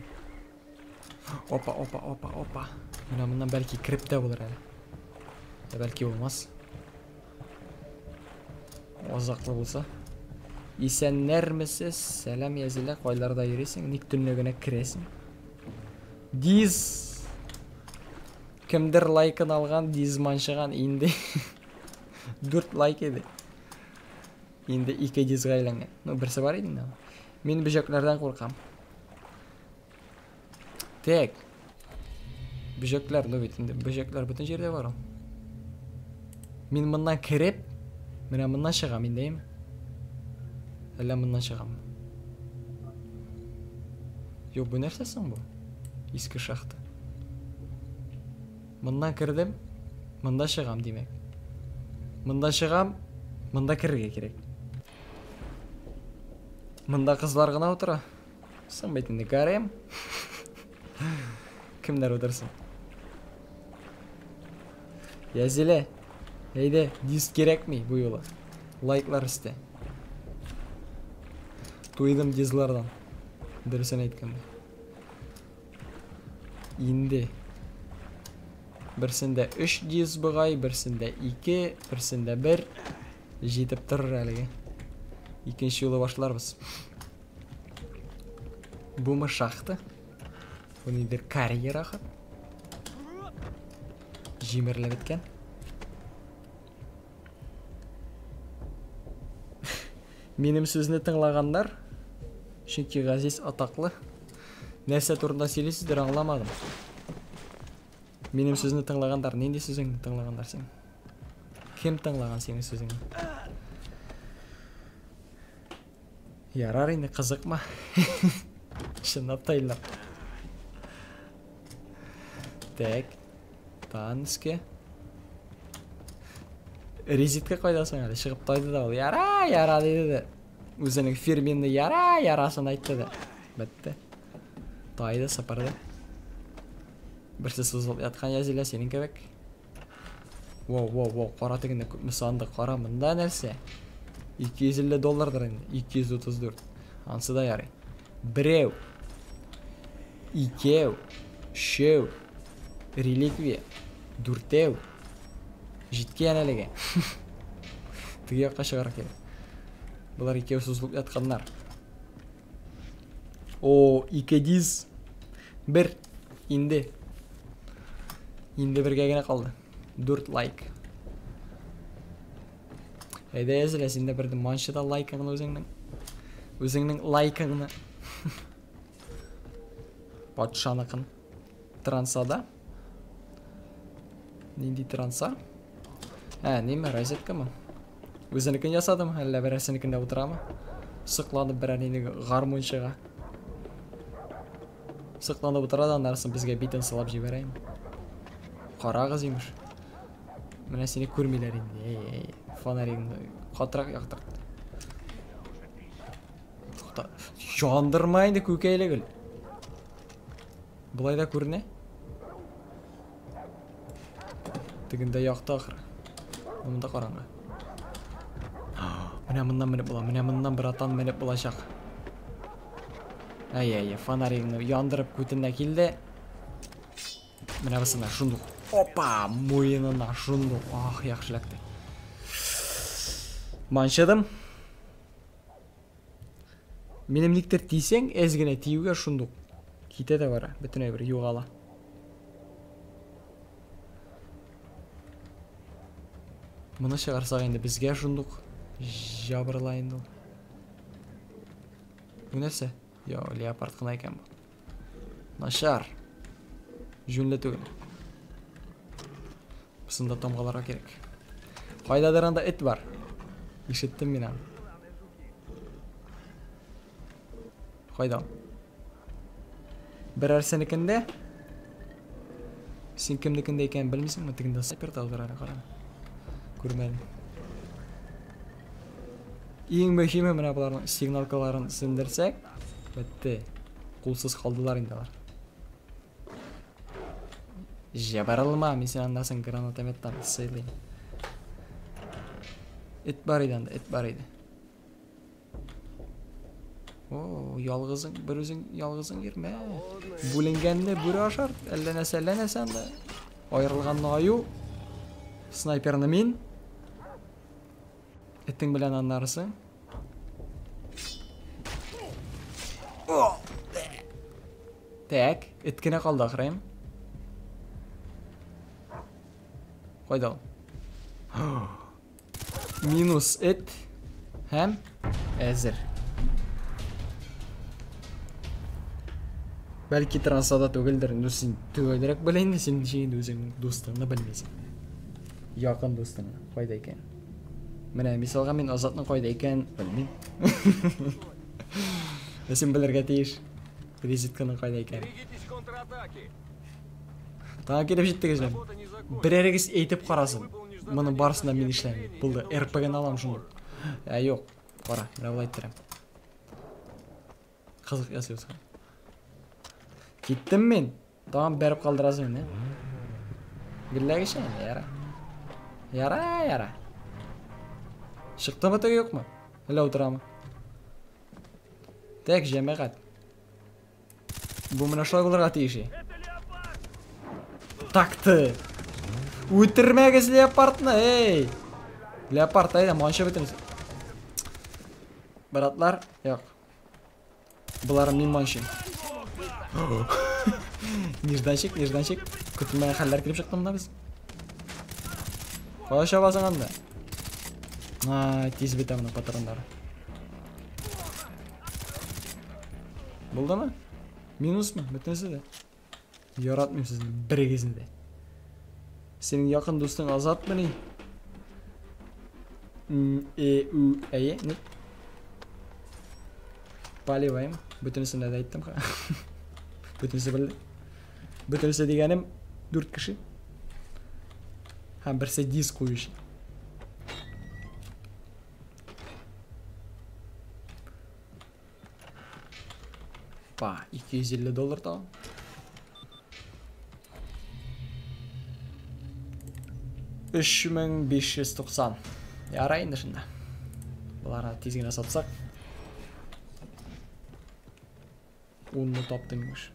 Опа, опа, опа, опа. Менә моннан бәлки кереп тә булыр әле. Ә бәлки булмас. Озаклы булса. Исәннәрмесез? Сәлам, Язилә, кайларда йөрисең? Ник төнлә генә керәсең? Диз. Кемдер лайкын алган, диз манчыган инде. 4 лайк иде. Инде 2 дизгә әйләнгән. Ну, берсе бар иде инде. Мин бөҗәкләрдән куркам. Так. Бөҗәкләр, ну бит инде бөҗәкләр бөтен җирдә бар ул. Мин моннан кереп, менә моннан чыгам инде, әйме? Әллә моннан чыгам? Юк, бу нәрсә соң бу? Иске шахта. Моннан кердем, монда чыгам, димәк. Монда чыгам, монда керергә кирәк. Монда кызлар гына утыра. Соң бит инде гарем. Кемнәр утырсын? Язилә, әйдә, диск кирәкми бу юлы. Лайклар өсте. Туйдым дизлардан. Дөресен әйткәндә. Инде берсендә 3 диз бугай, берсендә 2, берсендә 1. Җитеп торыр әлегә. Икенче юлы башларбыз. Бумы шахта? Бу нидер карьер ахыр. Җимерелеп беткән. Минем сүзне тыңлаганнар, чөнки Газиз атаклы. Нәрсә турында сөйлисездер, аңламадым. Минем сүзне тыңлагандар, нинди сүзеңне тыңлагандар син? Кем тыңлаган синең сүзеңне? Ярар инде, кызыкма. Чынлап та Илнар. Так. Таныске. Резитка кайда соң әле? Чыгып тайды да ул. Яра, яра диде дә. Үзенең фирменный яра, ярасын әйтте дә. Бетте. Тайды, сыпырды. Берсе сузылып яткан Язилә синең кебек. Воу, воу, воу, кара тегендә күпме сандык, кара монда нәрсә? 250 доллардыр инде, 234. Ансы да ярый. Берәү. Икәү. Өчәү. Реликвия. Дүртәү. Җиткән әлегә. Теге якка чыгарга кирәк. Болар икәү сузылып ятканнар. О, ике диз. Бер. Инде. Инде бергә генә калды. 4 лайк. Әйдә Язилә, син дә бер манчы да лайкыңны үзеңнең. Үзеңнең лайкыңны. Патшаныкын. Трансада. Нинди транса? Ә, ниме, розеткамы? Үзенекен ясадым, әллә берәрсенекендә утырамы? Сокланып берәр нинди гармунчыга. Сокланып утыра да аннары безгә битен сылап җибәрә инде. Карагыз имеш. Менә сине күрмиләр инде. Эй, эй, фонаригыңны катырак яктырт. Тукта. Яндырма инде күкәйле гөл. Болай да күренә. Тегендә якты ахры. Монда караңгы. Менә моннан менеп була. Менә моннан братан менеп булачак. Әй, әй, фонаригыңны яндырып күтенә килде. Менә бусына шундук. Опа, муенына шундук. Ах, яхшы эләкте. Манчыдым. Минем никтер тисәң, әз генә тиюгә шундук китә дә бара, бөтенләй бер югала. Моны чыгарсак инде безгә шундук җабырыла инде ул. Бу нәрсә? Йо, леопард кына икән бу. Начар. Җүнле түгел. Бусын да тамгаларга кирәк. Кайдадыр анда эт бар. Ишеттем мин аны. Кайда? Берәрсенекендә? Син кемнекендә икәнен белмисеңме? Тегендә снайпер та утыра әле, кара. Күрмәдем. Иң мөһиме менә боларның сигналкаларын сүндерсәк, бетте. Кулсыз калдылар инде алар. Җабырылма, мин сине аннан соң гранатометтан сыйлыйм. Эт бар иде анда, эт бар иде. О, ялгызың, бер үзең ялгызың йөрмә. Бүленгәнне бүре ашар, әллә нәрсә, әллә нәрсә анда. Аерылганны аю. Снайперны мин. Этең белән аннарысы. Так, эт кенә калды ахры. Кайда ул? Минус эт һәм әзер. Бәлки трансада түгелдер, ну син төгәлрәк белә инде, син инде үзеңнең дустыңны белмисең. Якын дустыңны, кайда икән? Менә мисалга мин Азатның кайда икәнен белмим. Ә син белергә тиеш. Визитканың кайда икәнен. Тагын килеп җиттегез әле. Берәрегез әйтеп карасын. Моның барысын да мин эшләмим. Булды, РПГны алам шуны. Ә юк, кара, менә болай иттерәм. Кызык ясыйбыз. Киттем мин. Тагын бәреп калдырасың инде. Гөлләгечә инде, яра. Яра, яра. Чыктымы теге юкмы? Әллә утырамы? Так, җәмәгать. Бу менә шулай булырга тиеш. Такты. Үтермәгез леопардны, эй! Леопард, әйдә, манча бетермез. Братлар, юк. Боларын мин манчыйм. Нежданчик, нежданчик. Көтелмәгән хәлләр килеп чыкты монда без. Кая чабасың анда? Ай, тиз бетә моның патроннары. Булдымы? Минусмы? Бөтенесе дә. Яратмыйм сезне берегезне дә. Синең якын дустың Азатмыни? М, Э, У, әйе, ни? Поливаем. Бөтенесенә дә әйттем. Бөтенесе белде. Бөтенесе дигәнем 4 кеше. Һәм берсе диск куючы. Па, 250 доллар тагын. 3590. Ярай инде шунда. Боларны тиз генә сатсак. Унны таптым имеш.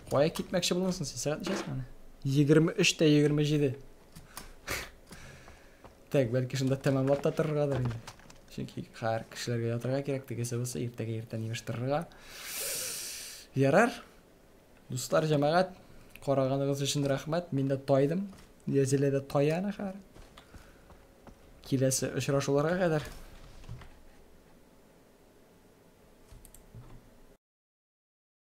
Кая китмәкче буласың син? Сәгать ничәсе менә? 23 тә 27. Так, бәлки шунда тәмамлап та торыргадыр инде. Чөнки хәер кешеләргә ятырга кирәк, тегесе булса иртәгә иртән имеш торырга. Ярар. Дуслар, җәмәгать, караганыгыз өчен рәхмәт. Мин дә тайдым. Язилә дә тая әнә хәер. Киләсе очрашуларга кадәр.